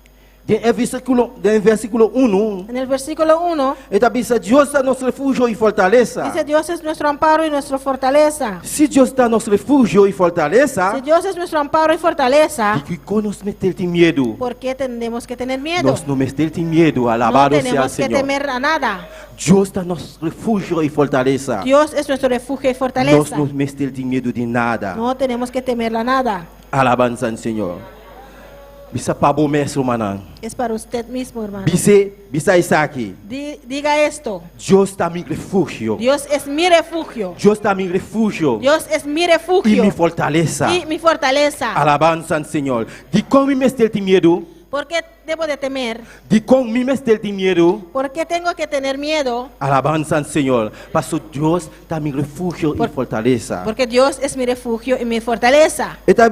Den e versíkulo, den versíkulo unu. En el versículo 1. E ta bisa Dios ta nos refugio i fortalesa. Dice Dios es nuestro amparo y nuestra fortaleza. Si Dios ta nos refugio i fortalesa. Si Dios es nuestro amparo y fortaleza. Dikon nos mester tin miedu? ¿Por qué tenemos que tener miedo? Nos no mester tin miedu, alabado No sea el tenemos que Señor. temer a nada. Dios ta nos refugio i fortalesa. Dios es nuestro refugio y fortaleza. Nos no mester tin miedu di nada. No tenemos que temer a nada. Alabansa al Señor. Bisa pa bo mes, rumannan. Es para usted mismo, hermano. Bis'é, bisa esaki. Di- diga esto. Dios ta mi refugio. Dios es mi refugio. Dios ta mi refugio. Dios es mi refugio. I mi fortalesa. Y mi fortaleza. Alabansa al Señor. Dikon mi mester tin miedu? ¿Por qué debo de temer? Dikon mi mester tin miedu? ¿Por qué tengo que tener miedo? Alabansa al Señor. Paso Dios ta mi refugio i fortalesa. Porque Dios es mi refugio y mi fortaleza. E ta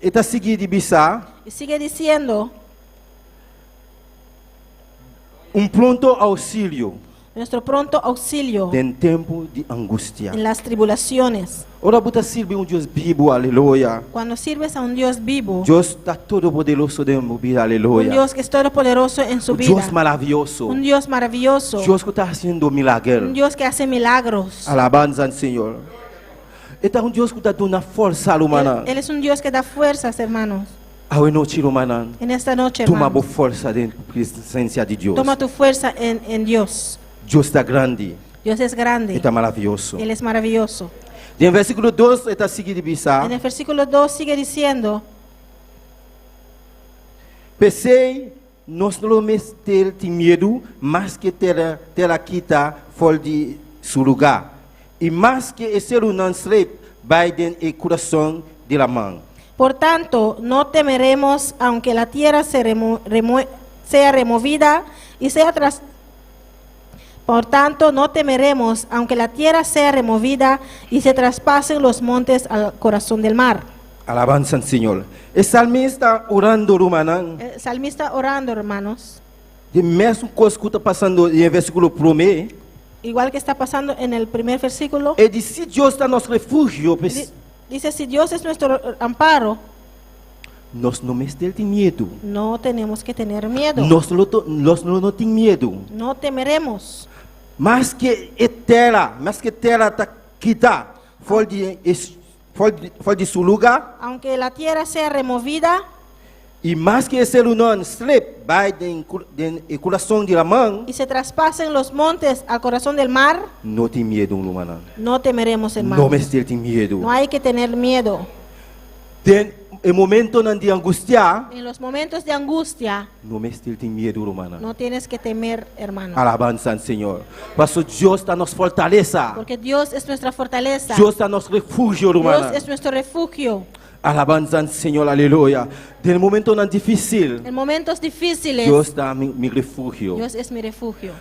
e ta sigui di bisa. Y sigue diciendo. Un pronto auxilio. Nuestro pronto auxilio Den tempu di angustia. en las tribulaciones. Ora bo ta sirbi un Dios bibu, aleluya. Cuando sirves a un Dios vivo, Dios ta todopoderoso den bo bida, un aleluya. Dios que es todopoderoso en su Un vida, Dios maravioso. un Dios maravilloso, Dios ku ta hasiendo milager. un Dios que hace milagros. Alabansa na Señor. E ta un Dios ku ta duna forsa, Él, rumannan. Él es un Dios que da fuerzas, hermanos. Awe nochi, rumannan. En esta noche, Tuma bo hermanos, forsa den presensia di Dios. toma tu fuerza en, en Dios. Dios ta grandi. Dios es grande. E ta maravioso. Él es maravilloso. Den versíkulo 2, e ta sigui ta bisa. En el versículo 2 sigue diciendo, P'esei, nos no mester tin miedu, maske tera, tera kita for di su lugá. I maske e serunan slep bai den e kurason di laman. Por tanto, no temeremos aunque la tierra se sea removida y sea tras... Por tanto, no temeremos aunque la tierra sea removida y se traspasen los montes al corazón del mar. Alabansa na Señor. E salmista orando, rumannan. El salmista orando, hermanos, E mesun kos ku ta pasando den versíkulo promé. Igual que está pasando en el primer versículo, E di si Dios ta nos refugio, pues, dice, si Dios es nuestro amparo, nos no mester tin miedu. No tenemos que tener miedo. Nos no, nos no tin miedu. No temeremos. Maske e tera, maske tera ta kita, for di, for di su lugá, Aunque la tierra sea removida i maske e serunan slep bai den, den e kurason di laman, y se traspasen los montes al corazón del mar, no tin miedu, rumannan. No temeremos, hermanos. No mester tin miedu. No hay que tener miedo. Den e momentonan di angustia, En los momentos de angustia, no mester tin miedu, rumannan. No tienes que temer, hermano. Alabansa na Señor. Paso Dios ta nos fortalesa. Porque Dios es nuestra fortaleza. Dios ta nos refugio, rumannan. Dios es nuestro refugio. Alabansa na Señor, aleluya. Den momentonan difísil, En momentos difíciles, Dios ta mi, mi refugio. Dios es mi refugio.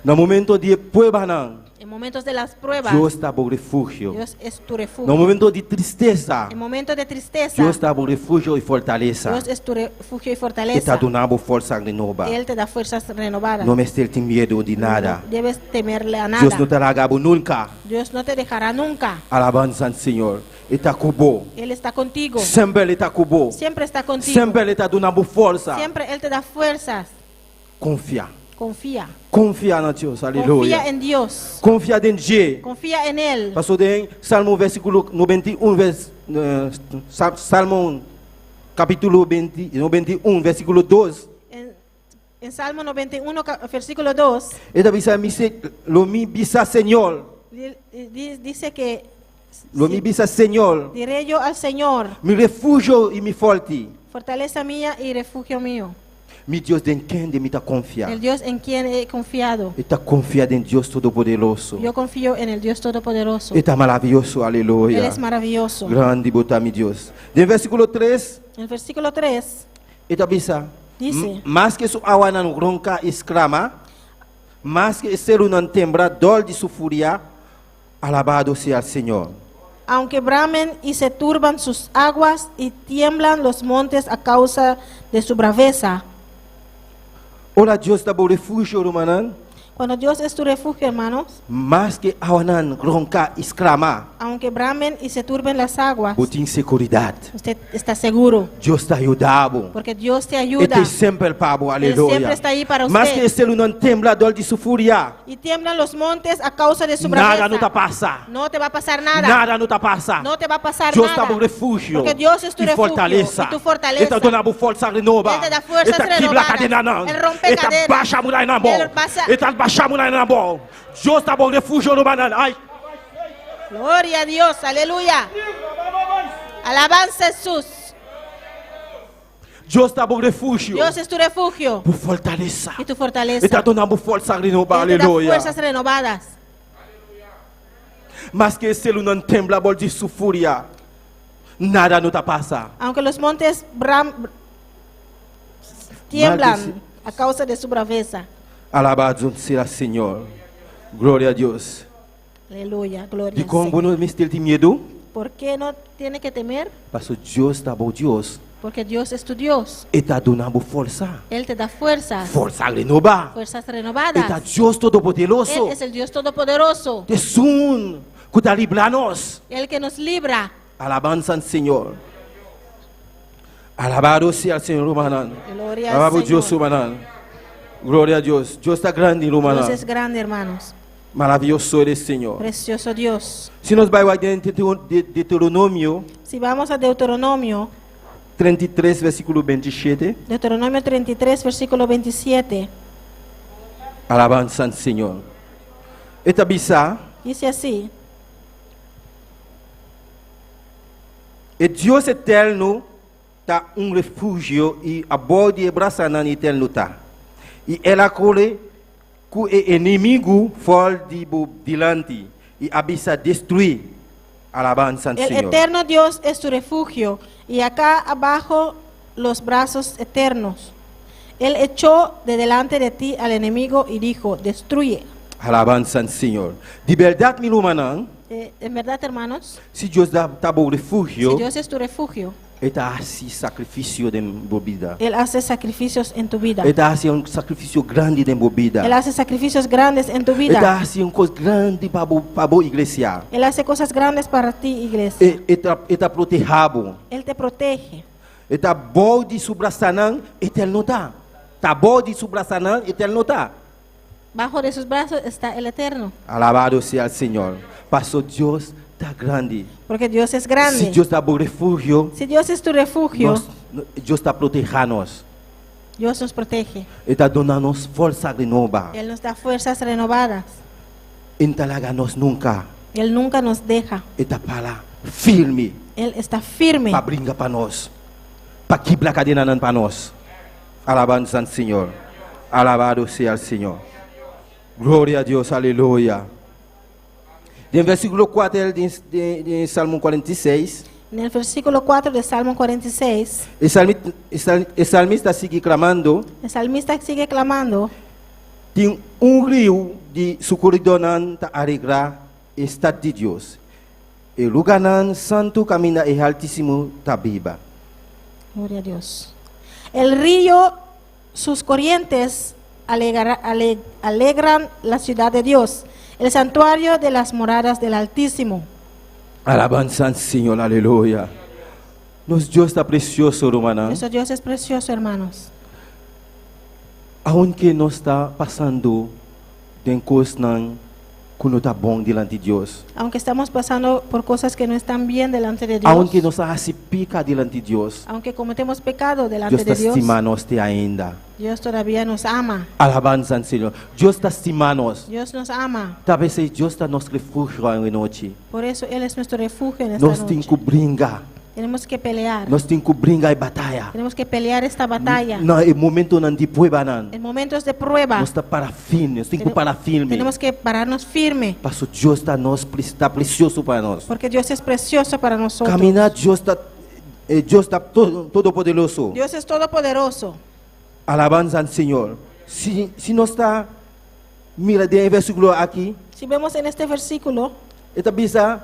Na momento di pruebanan, En momentos de las pruebas, Dios ta bo refugio. Dios es tu refugio. Na momento di tristesa, En momentos de tristeza, Dios ta bo refugio i fortalesa. Dios es tu refugio y E ta fortaleza. duna bo forsa renobá. Él te da fuerzas renovadas. No mester tin miedu di nada. No debes temerle a nada. Dios no ta laga bo nunka. Dios no te dejará nunca. Alabansa na Señor. E ta ku bo. Él está contigo. Semper E ta ku bo. Siempre está contigo. Semper E ta duna bo forsa. Siempre Él te da fuerzas. Konfia. Confía. Konfia na Dios. Aleluya. Confía en Dios. Konfia den dje. Confía en Él. Paso den Salmo versíkulo 91, vers, Salmo kapítulo 20, 91, versíkulo 2. En Salmo 91, versículo 2, E ta bisa, mi se, lo mi bisa Señor. Dice que Lo mi bisa Señor. Diré yo al Señor, Mi refugio i mi fòrti. Fortaleza mía y refugio mío, Mi Dios den kende mi ta konfia. El Dios en quien he confiado. E ta konfia den Dios Todopoderoso. Yo confío en el Dios Todopoderoso. E ta maravioso, aleluya. Él es maravilloso. Grandi bo ta mi Dios. Den versíkulo 3, En el versículo 3 e ta bisa, dice, Maske su awanan ronka i sklama, maske e serunan tembla dor di su furia, alabado sea Señor. Aunque bramen y se turban sus aguas y tiemblan los montes a causa de su braveza. Ora Dios ta bo refugio, rumannan. Cuando Dios es tu refugio, hermanos, Maske awanan ronka i sklama, aunque bramen y se turben las aguas, bo tin seguridat. Usted está seguro, Dios ta yuda bo. Porque Dios te ayuda. E semper pa bo, aleluya. Siempre está ahí para usted. Maske e serunan tembla dor di su furia, Y tiemblan los montes a causa de su braveza. Nada no ta pasa. No te va a pasar nada. Nada no ta pasa. No te va a pasar Dios nada. ta bo refugio. Porque Dios es tu i refugio fortalesa. y tu fortaleza. E ta duna bo forsa renobá. Él te da fuerzas E ta kibra renovadas. kadenanan. Él rompe E ta cadenas. basha murayanan bo. Él pasa- E ta basha murayanan bo. Dios ta bo refugio, rumannan. Ai. Gloria a Dios, aleluya. Alabanza a Jesús. Dios ta bo refugio. Dios es tu refugio Bo fortalesa. Y tu fortaleza. E ta duna bo forsa renobá. Él te da Aleluya. fuerzas renovadas. Maske e serunan tembla dor di su furia, nada no ta pasa. Aunque los montes tiemblan a causa de su braveza. Alabado sea Señor. Gloria na Dios. Aleluya, gloria Di al kon Señor. no mester tin miedu? ¿Por qué no tiene que temer? Paso Dios ta bo Dios. Porque Dios es tu Dios. E ta duna bo forsa. Él te da fuerzas. Forsa renobá. Fuerzas E ta renovadas. Dios Todopoderoso. Él es el Dios Todopoderoso. Esun ku ta libra nos. El que nos libra. Alabansa na Señor. Alabado sea el Señor, rumannan. Gloria al Alabado Señor. Dios, rumannan. Gloria a Dios. Dios ta grandi, rumannan. Dios es grande, hermanos. Maravioso eres, Señor. Precioso Dios. Si nos bai den Deuteronomio Si vamos a Deuteronomio, 33, versíkulo 27. Deuteronomio 33, versículo 27, Alabansa na Señor. E ta bisa, dice así: E Dios eterno ta un refugio i abou di e brasanan eterno ta. I el a kore ku e enemigu for di bo dilanti i a bisa destruí. Alabansa na El Señor. eterno Dios es tu refugio y acá abajo los brazos eternos. Él echó de delante de ti al enemigo y dijo, destruye. Alabansa na Señor. Di bèrdat, mi rumannan, En verdad, hermanos, si Dios ta bo refugio, si Dios es tu refugio, E ta hasi sakrifisio den bo bida. Él hace sacrificios en tu vida. E ta hasi un sakrifisio grandi den bo bida. Él hace sacrificios grandes en tu E ta vida. hasi un kos grandi pa bo, pa bo iglesia. Él hace cosas grandes para ti, iglesia. E ta protehá bo. Él te protege. E ta bou di su brasanan, eterno ta. Ta bou di su brasanan, eterno ta. Bajo de sus brazos está el Eterno. Alabado sea el Señor. Paso Dios ta grandi. Porque Dios es grande. Si Dios ta bo refugio, Si Dios es tu refugio, Dios ta protehá nos. Dios nos protege. E ta duna nos forsa renobá. Él nos da fuerzas renovadas. E n' ta laga nos nunka. Él nunca nos deja. E ta para firme. Él está firme. Pa bringa pa nos. Pa kibra kadenanan pa nos. Alabansa na Señor. Alabado sea el Señor. Gloria a Dios, aleluya. Den versíkulo 4 di Salmo 46, En el versículo 4 de Salmo 46, e salmista ta sigui klamando, el salmista sigue clamando, Tin un riu di su koridónan ta alegrá e stat di Dios, e lugánan santu kaminda e Haltísimo ta biba. Gloria a Dios. El río, sus corrientes alegran la ciudad de Dios, el santuario de las moradas del Altísimo. Alabansa na Señor, aleluya. Nos Dios ta presioso, rumannan. Nuestro Dios es precioso, hermanos. Aunke nos ta pasando den kosnan ku no ta bon dilanti di Dios. Aunque estamos pasando por cosas que no están bien delante de Dios. Aunke nos ta hasi piká dilanti di Dios. Aunque cometemos pecado delante Dios ta de Dios. stima nos te ainda. Dios todavía nos ama. Alabansa na Señor. Dios ta stima nos. Dios nos ama. Talbes Dios ta nos refugio anochi. Por eso Él es nuestro refugio en esta Nos tin noche. ku bringa. Tenemos que pelear. Nos tin ku bringa e bataya. Tenemos que pelear esta batalla. Na e momentonan di pruebanan. En momentos de prueba. Nos ta para firme. Nos tin ku para firme. Tenemos que pararnos firme. Paso Dios ta nos ta presioso pa nos. Porque Dios es precioso para nosotros. Kaminda Dios ta Dios ta todopoderoso. Dios es todopoderoso. Alabansa na Señor. Si nos ta mira den e versíkulo aki, Si vemos en este versículo, e ta bisa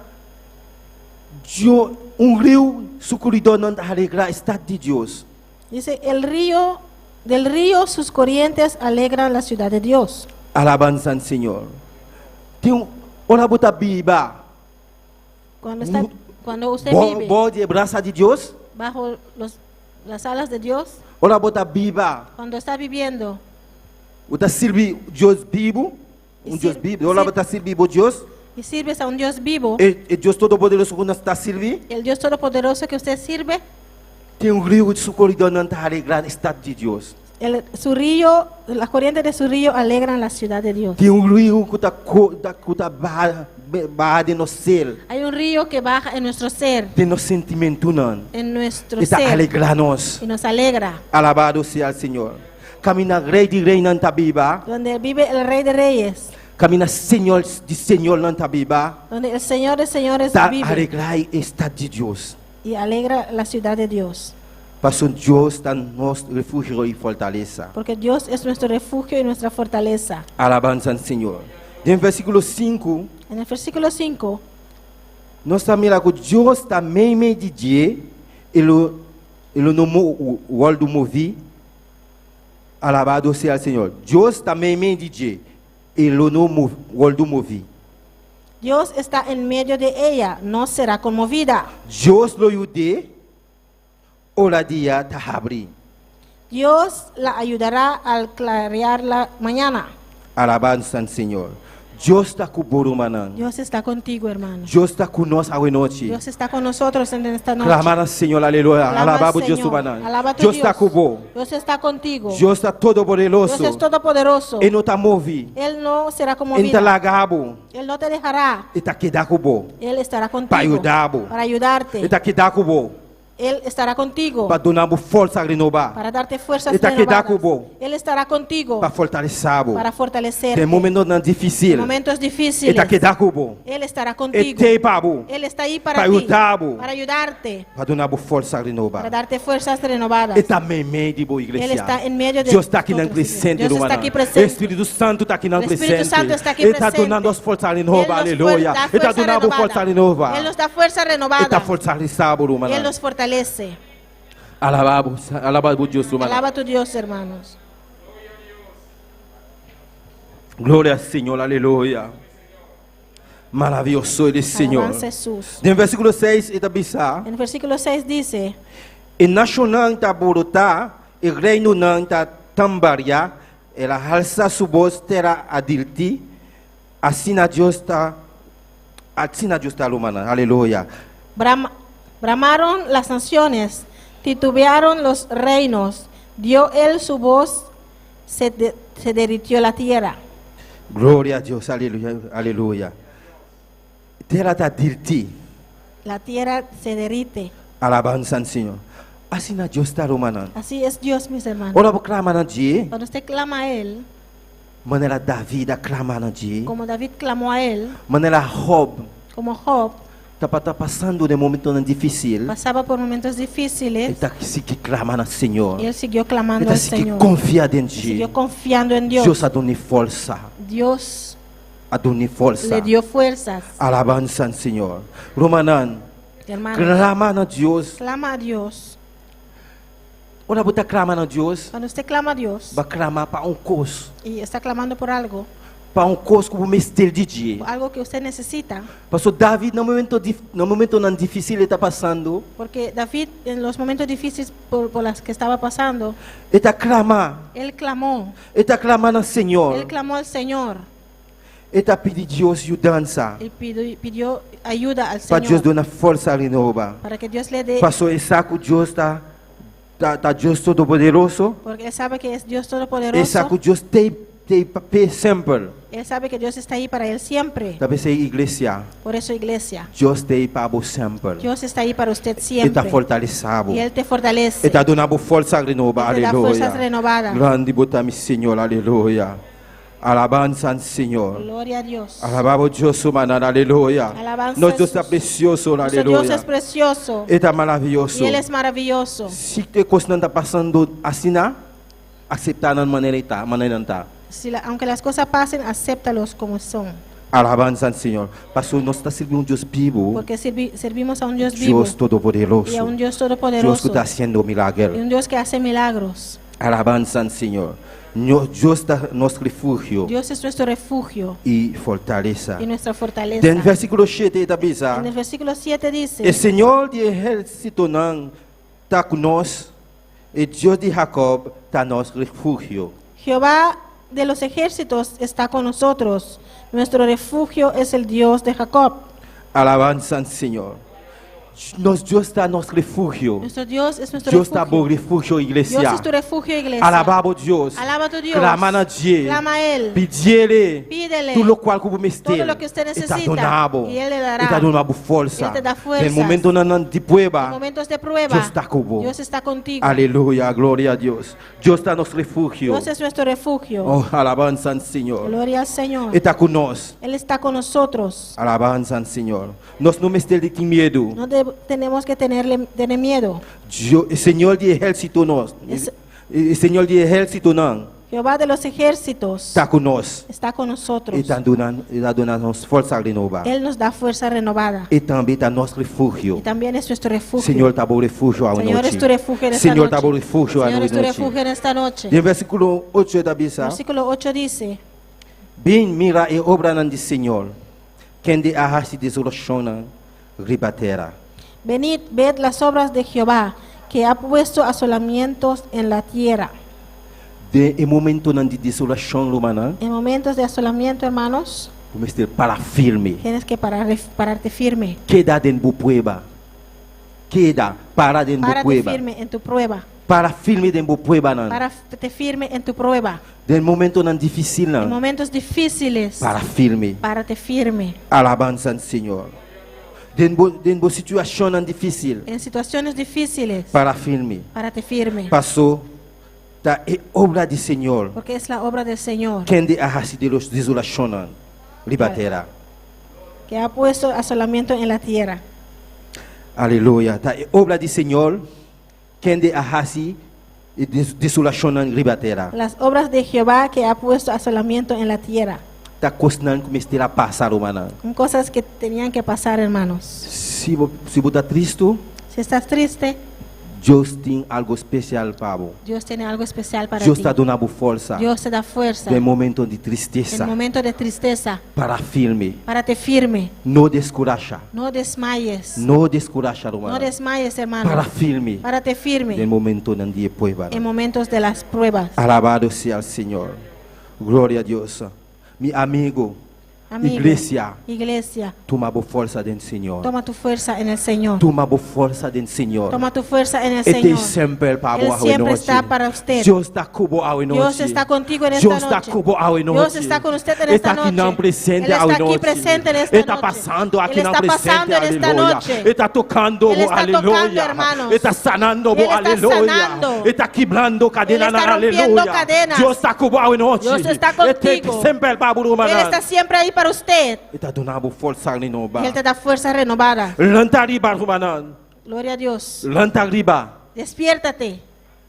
Dios, un riu su koridónan ta alegrá e stat di Dios. Dice, el río, del río sus corrientes alegran la ciudad de Dios. Alabansa na Señor. Tin un ora bo ta biba. Cuando usted Bo, vive bou di brasa di Dios. bajo las alas de Dios, Ora bo ta biba. cuando está viviendo Bo ta sirbi Dios bibu. Un Dios bibu. Ora bo ta sirbi Dios. y sirves a un Dios vivo, E Dios Todopoderoso ku nos ta sirbi. el Dios Todopoderoso que usted sirve, Tin un riu su koridónan ta alegrá e stat di Dios. su río, las corrientes de su río alegran la ciudad de Dios. Tin un riu ku ta ku ta baha den nos ser. Hay un río que baja en nuestro ser, Den nos sentimentonan. en nuestro E ta ser, alegrá nos. y nos alegra. Alabado sea el Señor. Kaminda Rei di Reinan ta biba. Donde vive el Rey de Reyes. Kaminda Señor di Señornan ta biba. Donde el Señor de Señores Ta vive. alegrá e stat di Dios. Y alegra la ciudad de Dios. Paso Dios ta nos refugio i fortalesa. Porque Dios es nuestro refugio y nuestra fortaleza. Alabansa na Señor. Den versíkulo 5, En el versículo 5, nos ta mira ku Dios ta meimei di dje, e lo, E lo no wòrdu moví. Alabado sea el Señor. Dios ta meimei di dje, e lo no wòrdu moví. Dios está en medio de ella, no será conmovida. Dios lo yud'é ora dia ta habri. Dios la ayudará al clarear la mañana. Alabansa na Señor. Dios ta ku bo, rumannan. Dios está contigo, hermano. Dios ta ku nos awe nochi. Dios está con nosotros en esta noche. Klama na Señor, aleluya. Clama al Alabá bo Dios, Señor. rumannan. Alaba tu Dios ta ku bo. Dios está contigo. Dios ta todopoderoso. Dios es todopoderoso. E no ta move. Él no será E no ta conmovido. laga bo. Él no te dejará. E ta keda ku bo. Él estará contigo. Pa yuda bo. Para ayudarte. E ta keda ku bo. Él estará contigo. Pa duna bo forsa renobá. Para darte fuerzas E ta keda renovadas. ku bo. Él estará contigo. Pa fortalesé bo. Para fortalecerte. Den momentonan difísil. Momentos difíciles. E ta keda ku bo. Él estará contigo. E t'ei pa bo. Él está ahí para Pa ti. yuda bo. Para ayudarte. Pa duna bo forsa renobá. Para darte fuerzas renovadas. E ta meimei di bo iglesia. Él está en medio de Dios ta akinan nosotros. presente, Dios está rumannan. aquí presente. Spiritu Santu ta akinan El Espíritu presente. Santo está aquí E ta presente. dunando nos forsa Él renobá, nos aleluya. da E ta fuerza dunando renovada. forsa renobá. Él nos da fuerza E ta renovada. fortalesé bo, rumannan. Él nos fortalece. Alabá, alabá Dios, rumannan. Alaba a tu Dios, hermanos. Gloria al Señor, aleluya. Maravioso ta Señor. Alabanza a Jesús. Den versíkulo 6, e ta bisa, En el versículo 6 dice, E nashonnan ta borotá, e reinonan ta tambaliá, el a halsa su bos tera a dirti, asina Dios ta, asina Dios ta rumannan, aleluya. Bramaron las naciones, titubearon los reinos, dio él su voz, se derritió la tierra. Gloria na Dios, aleluya, aleluya. Tera ta dirti, La tierra se derrite. Alabansa na Señor. Asina Dios ta rumannan. Así es Dios, mis hermanos. Ora bo klama na dje, Cuando usted clama a Él, manera David a klama na dje, como David clamó a Él, manera Job como Job tabata pasando den momentonan difísil, pasaba por momentos difíciles, e ta sigui klama na Señor. y él siguió clamando E ta al sigui Señor. konfia den Él siguió Dios. confiando en Dios. Dios a dun'é forsa. Dios A dun'é forsa. le dio fuerzas. Alabansa na Señor. Rumannan, Hermano, klama na Dios. clama a Dios. Ora bo ta klama na Dios, Cuando usted clama a Dios bo ta klama pa un kos, y está clamando por algo, pa un kos ku bo mester di dje. algo que usted necesita, Pasobra David, den momentonan difísil e ta pasando, porque David en los momentos difíciles por las que estaba pasando, e ta klama, él clamó, e ta klama na Señor. él clamó al Señor E ta pidi Dios yudansa. y pidió ayuda al Pa Dios Señor dun'é forsa renobá. para que Dios le dé, Pasobra e sa ku Dios ta ta, ta Dios todopoderoso. porque él sabe que es Dios E sa todopoderoso, ku Dios t'ei p'e semper. él sabe que Dios está ahí para él siempre. Ta p'esei iglesia, Por eso, iglesia, Dios t'ei pa bo semper. Dios está ahí para usted E ta siempre. fortalesé bo. Y él te fortalece. E ta duna bo forsa renobá. Él te da Aleluya. fuerzas renovadas. Grandi bo ta mi Señor. Aleluya. Alabansa na Señor. Gloria a Dios. Alabá Dios, rumannan. Aleluya. Alabanza Nos a Dios ta Jesús. presioso. Nuestro Aleluya. Dios es precioso E ta maravioso. y Él es maravilloso. Si e kosnan ta pasando asina, aseptá nan manera ta, manera ta. Aunque las cosas pasen, acéptalos como son. Alabansa na Señor. Pasobra nos ta sirbiendo un Dios bibu. Porque servimos a un Dios vivo Dios todopoderoso. y a un Dios Dios todopoderoso ku ta hasiendo y milager. un Dios que hace milagros. Alabansa na Señor. Dios ta nos refugio Dios es nuestro refugio i fortalesa. y nuestra fortaleza. Den versíkulo 7 ta bisa. En el versículo 7 dice, E Señor di ehérsitonan ta ku nos, e Dios di Jacob ta nos refugio. Jehová de los ejércitos está con nosotros. Nuestro refugio es el Dios de Jacob. Alabansa na Señor. Nos Dios ta nos refugio. Nuestro Dios es nuestro Dios ta refugio. bo refugio, iglesia. Dios es tu refugio, iglesia. Alabá Dios. Alaba a tu Dios. Klama na dje. Clama a Él. Pidié. Pídele. Tur loke ku bo mester. Todo lo que usted necesita. E ta duna bo. Y Él le dará. E ta duna bo forsa. Él te da fuerzas. Den momentonan di prueba. En momentos de prueba. Dios ta ku bo. Dios está contigo. Aleluya, gloria a Dios. Dios ta nos refugio. Dios es nuestro refugio. Oh, alabansa na Señor. Gloria al Señor. E ta ku nos. Él está con nosotros. Alabansa na Señor. Nos no mester di tin miedu. No tenemos que tener miedo. Dios, Señor di ehérsito nos. E Señor di ehérsitonan. Jehová de los ejércitos ta ku nos. está con nosotros. E ta duna, e ta duna nos forsa renobá. Él nos da fuerza renovada. E tambe ta nos refugio. Y también es nuestro refugio. Señor ta bo refugio Señor anochi. es tu refugio en esta Señor ta bo noche. refugio Señor es tu anochi. refugio en esta noche. Den versíkulo 8 ta bisa, Versículo 8 dice, Bin mira e obranan di Señor, kende a hasi desolashonnan riba tera. Venid, ved las obras de Jehová, que ha puesto asolamientos en la tierra. Den e momentonan di desolashon, rumannan, En momentos de asolamiento, hermanos, bo mester para firme. tienes que parar, pararte firme. Keda den bo prueba. Keda, para den bo Párate prueba. firme en tu prueba. Para firme den bo pruebanan. Párate firme en tu prueba. Den momentonan difísilnan. En momentos difíciles, Para firme. párate firme. Alabansa na Señor. Den bo, den bo situashonnan difísil. En situaciones difíciles, Para firme. párate firme. Pasó ta e obra di Señor. Porque es la obra del Señor Kende a hasi desolashonnan riba tera. que ha puesto asolamiento en la tierra. Aleluya. Ta e obra di Señor kende a hasi desolashonnan riba tera. Las obras de Jehová que ha puesto asolamiento en la tierra. Ta kosnan ku mester a pasa, rumannan. Son cosas que tenían que pasar, hermanos. Si bo, si bo ta tristu, Si estás triste, Dios tin algu spesial pa bo. Dios tiene algo especial para Dios ti. ta duna bo forsa. Dios te da fuerza. Den momento di tristesa. En momento de tristeza, Para firme. párate firme. No deskurashá. No desmayes. No deskurashá, ruman. No desmayes, hermano. Para firme. Párate firme. Den momentonan di prueba. En momentos de las pruebas. Alabado sea el Señor. Gloria a Dios. Mi amigo, Amigo, iglesia, Iglesia, tuma bo forsa den Señor. toma tu fuerza en el Señor. Tuma bo forsa den Señor. Toma tu fuerza en el E ta Señor. semper pa Él bo siempre está para usted. Dios ta ku bo awe nochi. Dios está contigo en esta Dios ta noche. ku bo awe nochi. Dios está con usted en esta Está aki noche. nan presente Él está awe aquí nochi. presente en esta Está noche. pasando aquí Él nan está presente, pasando en esta aleluya. noche. E ta tokando, Él está aleluya. tocando, hermanos. E ta sanando, Él está aleluya. sanando. E ta kibrando kadena, Él está rompiendo aleluya. cadenas. Dios ta ku bo awe nochi. Dios está E ta contigo. semper pa bo, Él está siempre ahí para usted. E ta duna bo forsa renobá. Él te da fuerza renovada. Lanta riba, rumannan. Gloria a Dios. Lanta riba. Despiértate.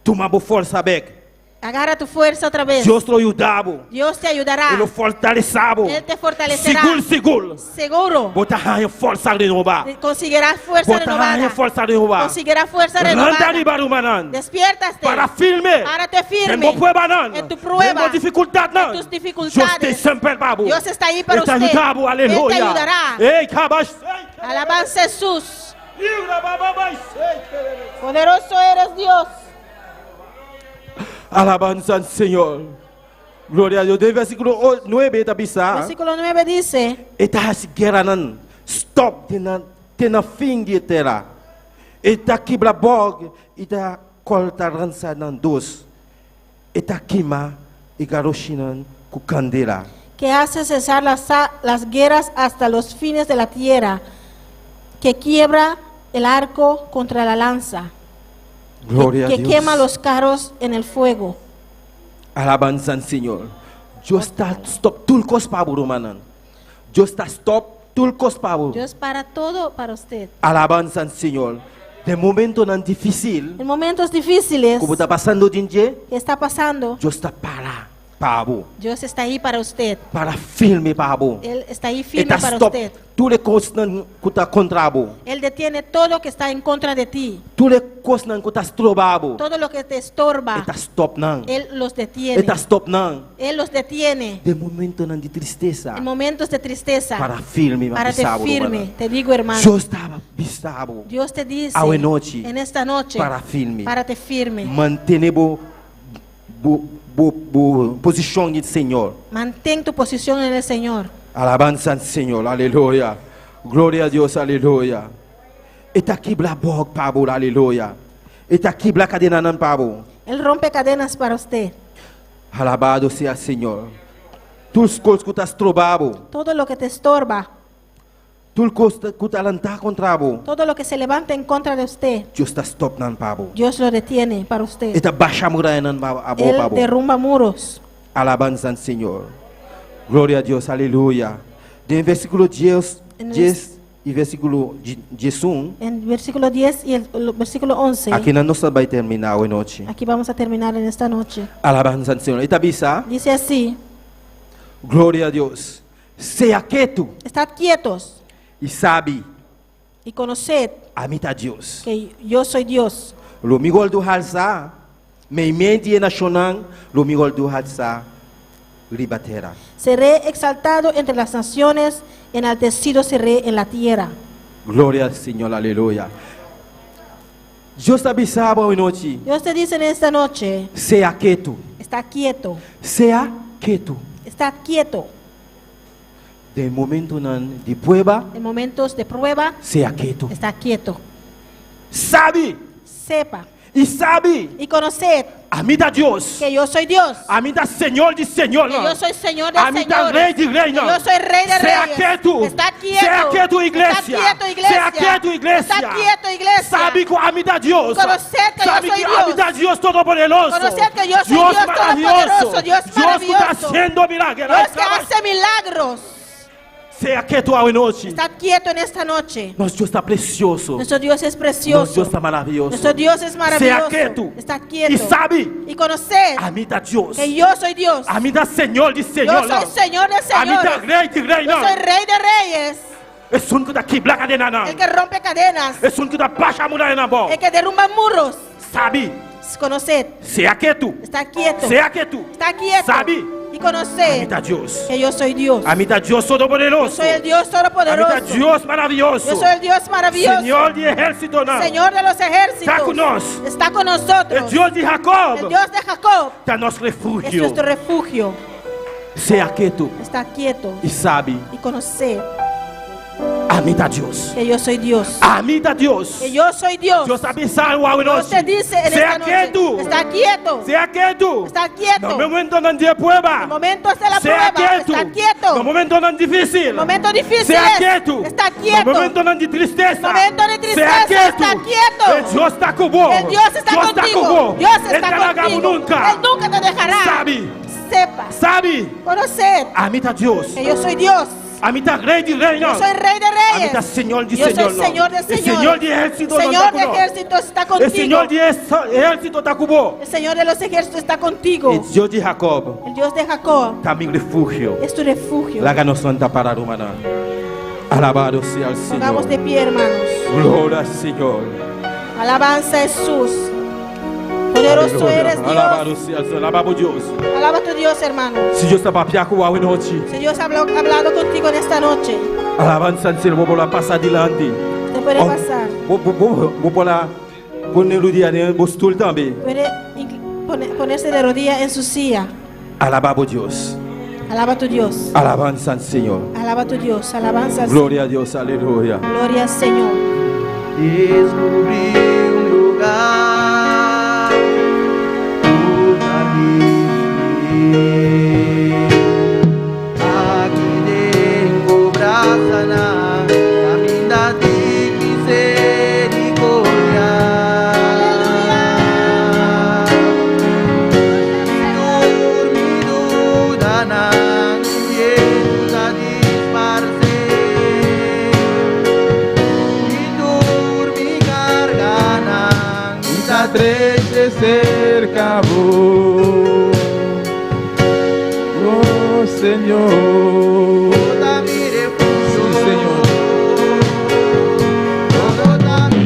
Tuma bo forsa bèk. Agarra tu fuerza otra vez. Dios lo yuda bo. Dios te ayudará. E lo fortalesé bo. Él te fortalecerá. Sigur, sigur. Seguro. Bo ta haña forsa renobá. Conseguirás fuerza Bo ta haña renovada. forsa renobá. Conseguirás fuerza Lanta renovada. riba, rumannan. Despiértate. Para firme. Párate firme. Den bo pruebanan. En tu prueba. Den bo difikultatnan. En tus dificultades. Dios ta semper pa bo. Dios está ahí para E ta usted. yuda bo, aleluya. Él te ayudará. Ei, kabash. Alabanza a Jesús. Poderoso eres Dios. Alabanza al Señor. Gloria a Dios. Den versíkulo 9 ta bisa. Versículo 9 dice. E ta hasi gueranan stòp te na te na fin di tera. E ta kibra bog i ta kòrta lansa na dos. E ta kima e garoshinan ku kandela. Que hace cesar las, las guerras hasta los fines de la tierra, que quiebra el arco contra la lanza, Gloria que a Dios. quema los carros en el fuego. Alabanza al Señor. Dios ta stòp tur kos pa bo, rumannan. Dios ta stòp tur kos pa bo. Dios para todo para usted. Alabanza al Señor. Den momentonan difísil, En momentos difíciles ku bo ta pasando den dje, que está pasando, Dios ta para pa bo. Dios está ahí para usted. Para firme pa bo. Él está ahí firme E ta para stòp usted. tur e kosnan ku ta kontra bo. Él detiene todo lo que está en contra de ti, Tur e kosnan ku ta stroba bo. todo lo que te estorba. E ta stòp nan. Él los detiene. E ta stòp nan. Él los detiene. Den momentonan di tristesa. En momentos de tristeza. Para firme, Párate firme, te digo hermano. Dios ta bisa bo. Dios te dice Awe nochi. en esta noche, Para firme. párate firme. Mantené bo bo bo bo posishon den Señor. Mantén tu posición en el Señor. Alabanza al Señor, aleluya. Gloria a Dios, aleluya. E ta kibra bog pa bo, aleluya. E ta kibra kadenanan pa bo. Él rompe cadenas para usted. Alabado sea el Señor. Tur kos ku ta stroba bo. Todo lo que te estorba, Tur kos ku ta lanta kontra bo. todo lo que se levanta en contra de usted, Dios ta stòp nan pa bo. Dios lo detiene para usted. E ta basha murayanan abou Él pa bo. derrumba muros. Alabanza al Señor. Gloria a Dios, aleluya. Den versíkulo 10, En el 10 i versíkulo 11. En versículo 10 y el versículo 11. Akinan nos ta bai terminá awe nochi. Aquí vamos a terminar en esta noche. Alabansa na Señor. E ta bisa. Dice así. Gloria a Dios. Sea ketu. Estad quietos. I sabi. Y conoced. Ami ta Dios. Que yo soy Dios. Lo mi wòrdu halsá meimei di e nashonnan, lo mi wòrdu halsá riba tera. Seré exaltado entre las naciones, enaltecido seré en la tierra. Gloria al Señor, aleluya. Dios ta bisa bo anochi. Dios te dice en esta noche. Sea ketu. Está quieto. Sea ketu. Está quieto. Den momentonan di prueba. En momentos de prueba. Sea ketu. Está quieto. Sabi. Sepa. I sabi. Y conoced. Ami ta Dios. Que yo soy Dios. Ami ta Señor di señornan. Que yo soy Señor de Ami ta señores. Rei di reinan. Que yo soy Rey de Sea reyes. ketu. Está quieto. Sea ketu, iglesia. Está quieto, iglesia. Sea ketu, iglesia. Está quieto, iglesia. Sabi ku ami ta Dios. Conoced que yo Sabi soy ku ami Dios. ta Dios Todopoderoso. Conoced que yo soy Dios maravilloso. Todopoderoso, Dios Dios ku ta maravilloso. hasiendo milager. Dios que hace milagros. Sea ketu awe nochi. Está quieto en esta noche. Nos Dios ta presioso. Nuestro Dios es precioso. Nos Dios ta maravioso. Nuestro Dios es maravilloso. Sea ketu. Está quieto. I sabi. Y conoced. Ami ta Dios. Que yo soy Dios. Ami ta Señor di señor. Yo soy Señor de Ami ta señores. Rei di rei. Yo soy Rey de reyes. Esun ku ta kibra kadenanan. El que rompe cadenas. Esun ku ta basha murayanan abou. El que derrumba muros. Sabi. Conoced. Sea ketu. Está quieto. Sea ketu. Está quieto. Sabi. Y conoced. Ami ta Dios. Que yo soy Dios. Ami ta Dios Todopoderoso. Yo soy el Dios Todopoderoso. Ami ta Dios maravilloso. Yo soy el Dios maravilloso. Señor di ehérsitonan. Señor de los ejércitos. Ta ku nos. Está con nosotros. E Dios di Jacob. El Dios de Jacob. Ta nos refugio. Es nuestro refugio. Sea ketu. Está quieto. I sabi. Y conoced. Ami ta Dios. Que yo soy Dios. Ami ta Dios. Que yo soy Dios. Dios ta bisa bo awe Dios te dice en Sea esta noche. quieto. Está quieto. Sea quieto. Está quieto. Na momentonan di prueba. En momentos de la Sea prueba. quieto. Está quieto. Na momentonan difísil. Momentos difíciles. Sea quieto. Está quieto. Na momentonan di tristesa. Momento de tristeza. Sea quieto. Está quieto. E Dios ta ku bo. El Dios está Dios ta contigo. ku bo. Dios está E no ta laga bo contigo. nunka. Él nunca te dejará. Sabi. Sepa. Sabi. Conoced. Ami ta Dios. Que yo soy Dios. Ami ta Rei di reinan. Yo soy Rey de reyes. Ami ta Señor di Yo soy señornan. Señor de E señores. Señor di ehérsitonan Señor ta de ku nos. ejércitos está E contigo. Señor di ehérsito ta ku bo. El Señor de los ejércitos está contigo. E Dios di Jacob. El Dios de Jacob. Ta mi refugio. Es tu refugio. Laga nos lanta para rumannan. Alabado sea el Señor. Pongamos de pie, hermanos. Gloria al Señor. Alabanza a Jesús. Poderoso Aleluya. eres Dios. Alabado sea el Señor. Alaba Dios. Alaba a tu Dios, hermano. Si Dios ta papia ku bo awe nochi. Si Dios ha hablado contigo en esta noche. Alabanza al Señor. Bo por pasa dilanti. Usted puede pasar. Bo bo bo por pone rudia den bo stul tambe. Puede ponerse de rodilla en su silla. Alaba Dios. Alaba a tu Dios. Alabanza al Señor. Alaba a tu Dios. Alabanza al Gloria a Dios. Aleluya. Gloria al Señor. Descubrí un lugar, una Aki den bo brasanan, kaminda tin misericordia. Tur mi dudanan, miedu ta disparsé. I tur mi karganan, Mi ta trese serka bo. Oh Señor. Bo ta mi refugio. Sí, Señor. Bo ta mi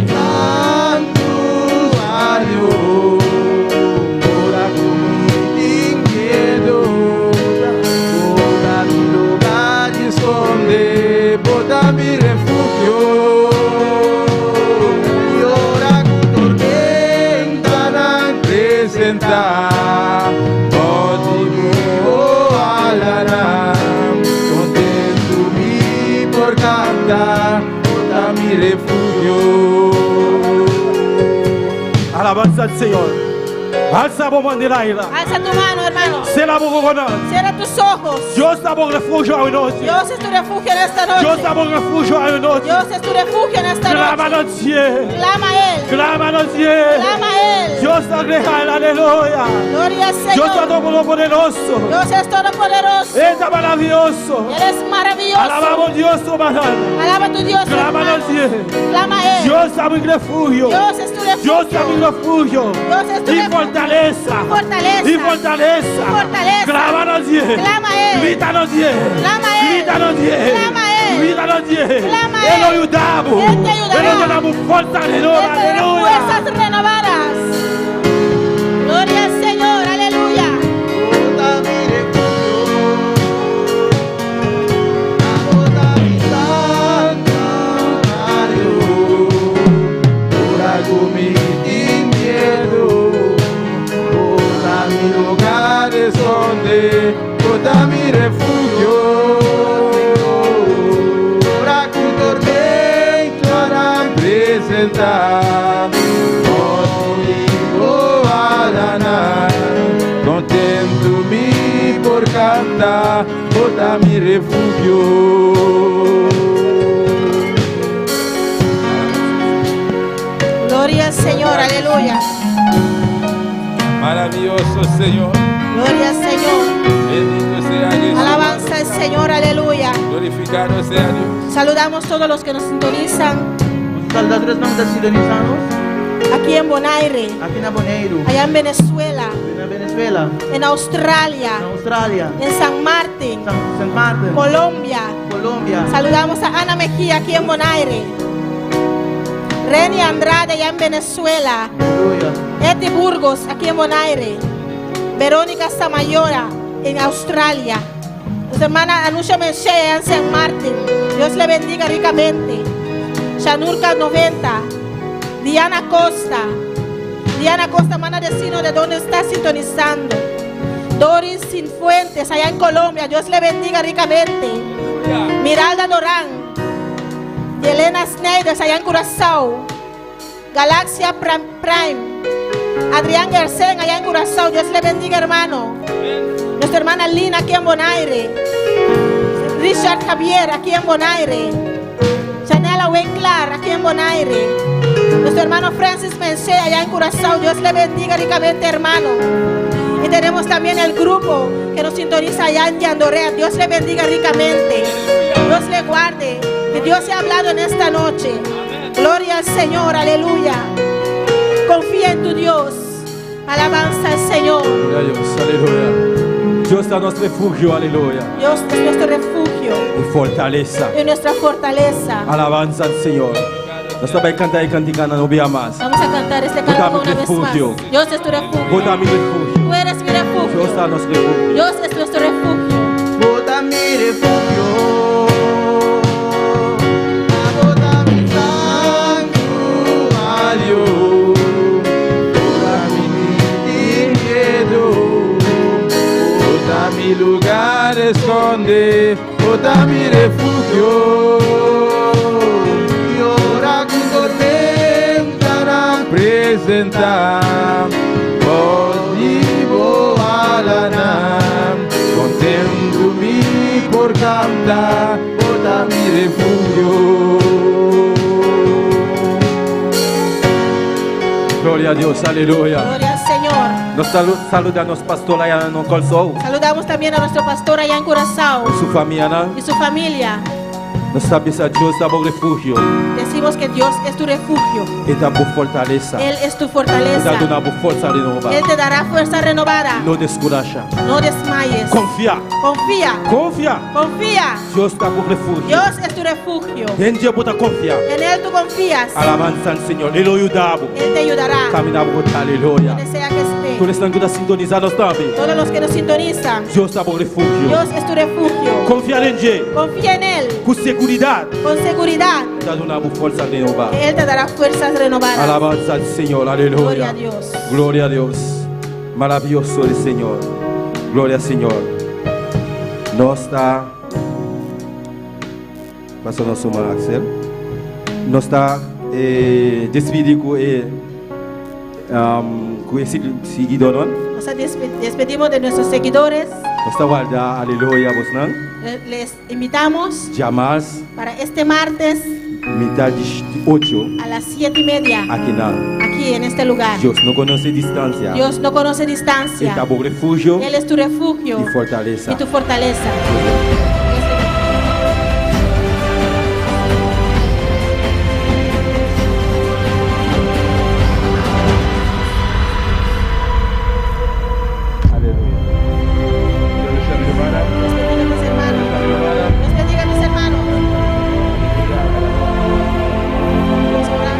santuario. Ora ku mi tin miedu. Bo ta mi lugá di Skonde, bo ta mi refugio. I ora ku tormentanan Presentá, bou di bo alanan, kontentu mi por kanta, bo ta mi refugio. Alabanza al Señor. Alsa bo man den aire. Alza tu mano, hermano. Sera bo wowonan. Cierra tus ojos. Dios ta bo refugio awe nochi. Dios es tu refugio en esta Dios noche. ta bo refugio awe nochi. Dios es tu refugio en esta Clama noche. na dje. Clama a Él. Clama na dje. Clama a Él. Dios ta real, aleluya. Gloria al Dios ta Señor. todopoderoso. Dios es todopoderoso. E ta maravioso. Él es maravilloso. Alabá bo Dios, ruman. Alaba a tu Dios, Clama na hermano. dje. Clama a Él. Dios ta mi refugio. Dios es tu refugio. Dios ta mi refugio. Dios es tu Y refugio. fortaleza. Fortaleza. Y fortaleza. Fortaleza. Clama na dje. Clama a Él. Grita na dje. Clama a Él. Grita na dje. Clama a Él. Grita na dje. Clama a E lo Él. yuda bo. Él te ayudará. E lo duna bo forsa Él aleluya. te dará fuerzas renovadas. Gloria al Señor, aleluya. Ora ku mi tin miedu, Bo ta mi lugá di skonde, Bo ta mi refugio. Ora ku tormentanan presentá, Bos mi por hala nan. Kontentu mi por kanta, Bo ta mi refugio. Gloria al Señor, aleluya. Maravioso Señor. Gloria al Señor. Bendito sea Jesús. Alabanza al Señor, aleluya. Glorificado sea Dios. Saludamos todos los que nos sintonizan Saludá tur esnan ku ta sintonisá nos aquí en Bonaire, aki na Boneiru, allá en Venezuela, na Venezuela, en Australia, na Australia, en San Martín, San, San Martin, Colombia. Colombia. Saludamos a Ana Mejía aquí en Bonaire. Reni Andrade allá en Venezuela. Aleluya. Eti Burgos aquí en Bonaire. Verónica Samayora en Australia. Nuestra hermana Anusha Menche allá en San Martín. Dios le bendiga ricamente. Shanurka 90. Diana Costa. Diana Costa, hermana decirnos de dónde está sintonizando. Doris Sinfuentes, allá en Colombia. Dios le bendiga ricamente. Miralda Dorán. Yelena Snyder, allá en Curazao. Galaxia Prime. Adrián Gersen, allá en Curazao. Dios le bendiga, hermano. Nuestra hermana Lina, aquí en Bonaire. Richard Javier, aquí en Bonaire. Chanela Winklar, aquí en Bonaire. Nuestro hermano Francis Menche, allá en Curazao. Dios le bendiga ricamente, hermano. Y tenemos también el grupo que nos sintoniza allá en Yandorea. Dios le bendiga ricamente. Dios le guarde. Que Dios se ha hablado en esta noche. Gloria al Señor, aleluya. Confía en tu Dios. Alabanza al Señor. Gloria a Dios, aleluya. Dios ta nos refugio, aleluya. Dios es nuestro refugio Y fortalesa. y nuestra fortaleza. Alabanza al Señor. Nos ta bai kanta e kantika un bia mas. Vamos a cantar este Bo ta canto mi una vez más. refugio. Dios es tu refugio. Bo ta mi refugio. Tú eres mi refugio. Dios ta nos refugio. Dios es nuestro refugio. Bo ta mi refugio. Bo ta mi santuario, Ora mi tin miedu, Bo ta mi lugá di skonde, Bo ta mi refugio. I ora ku tormentanan presentá, Bou di bo alanan, kontentu mi por kanta, Bo ta mi refugio. Gloria a Dios, aleluya. Gloria al Señor. Nos ta saludá nos pastor aya na Kòrsou. Saludamos también a nuestro pastor allá en Curazao Su famia, no? y su familia. Nos ta bisa Dios ta bo refugio. Decimos que Dios es tu refugio. E ta bo fortalesa. Él es tu E ta fortaleza. duna bo forsa renobá. Él te dará fuerza renovada. No deskurashá. No desmayes. Konfia. Confía. Konfia. Confía. Dios ta bo refugio. Dios es tu refugio. Den dje bo ta konfia. En Él tú confías. Alabanza al Señor. E lo yuda bo. Él te ayudará. Kaminda bo ta, aleluya. Donde sea que esté. Tur esnan ku ta sintonisá nos tambe. Todos los que nos sintonizan. Dios ta bo refugio. Dios es tu refugio. Konfia den dje. Confía en Él. Ku seguridat. Con seguridad. E ta duna bo forsa renobá. Que Él te dará fuerzas renovadas. Alabanza al Señor, aleluya. Gloria a Dios. Gloria a Dios. Maravioso el Señor. Gloria al Señor. Nos ta. Pasa nos ruman Axel. Nos ta eh, despedí ku eh, um, ku e siguidónan. Nos despedimos de nuestros seguidores. Nos ta warda, aleluya, bosnan. Les invitamos Djamars para este martes mitar di ocho a las 7:30 akinan. Aquí en este lugar. Dios no konosé distansia. Dios no conoce distancia. E ta bo refugio Él es tu refugio i fortalesa. Y tu fortaleza. Aleluya. Dios les bendiga, hermana. Dios bendiga mis hermanos. Dios bendiga mis hermanos. Vamos a orar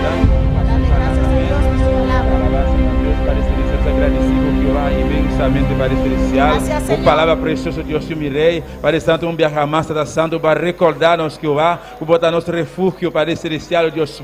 para darle gracias a Dios por su palabra. Alabanza a Dios, Padre Celestial, agradecido Jehová inmensamente, Padre Celestial. Gracias, Por Señor. palabra preciosa, Dios mi Rey. Padre Santo, un biaha mas ta santo pa rekordá nos, Jehová, ku bo ta nos refugio, Padre Celestial, Dios.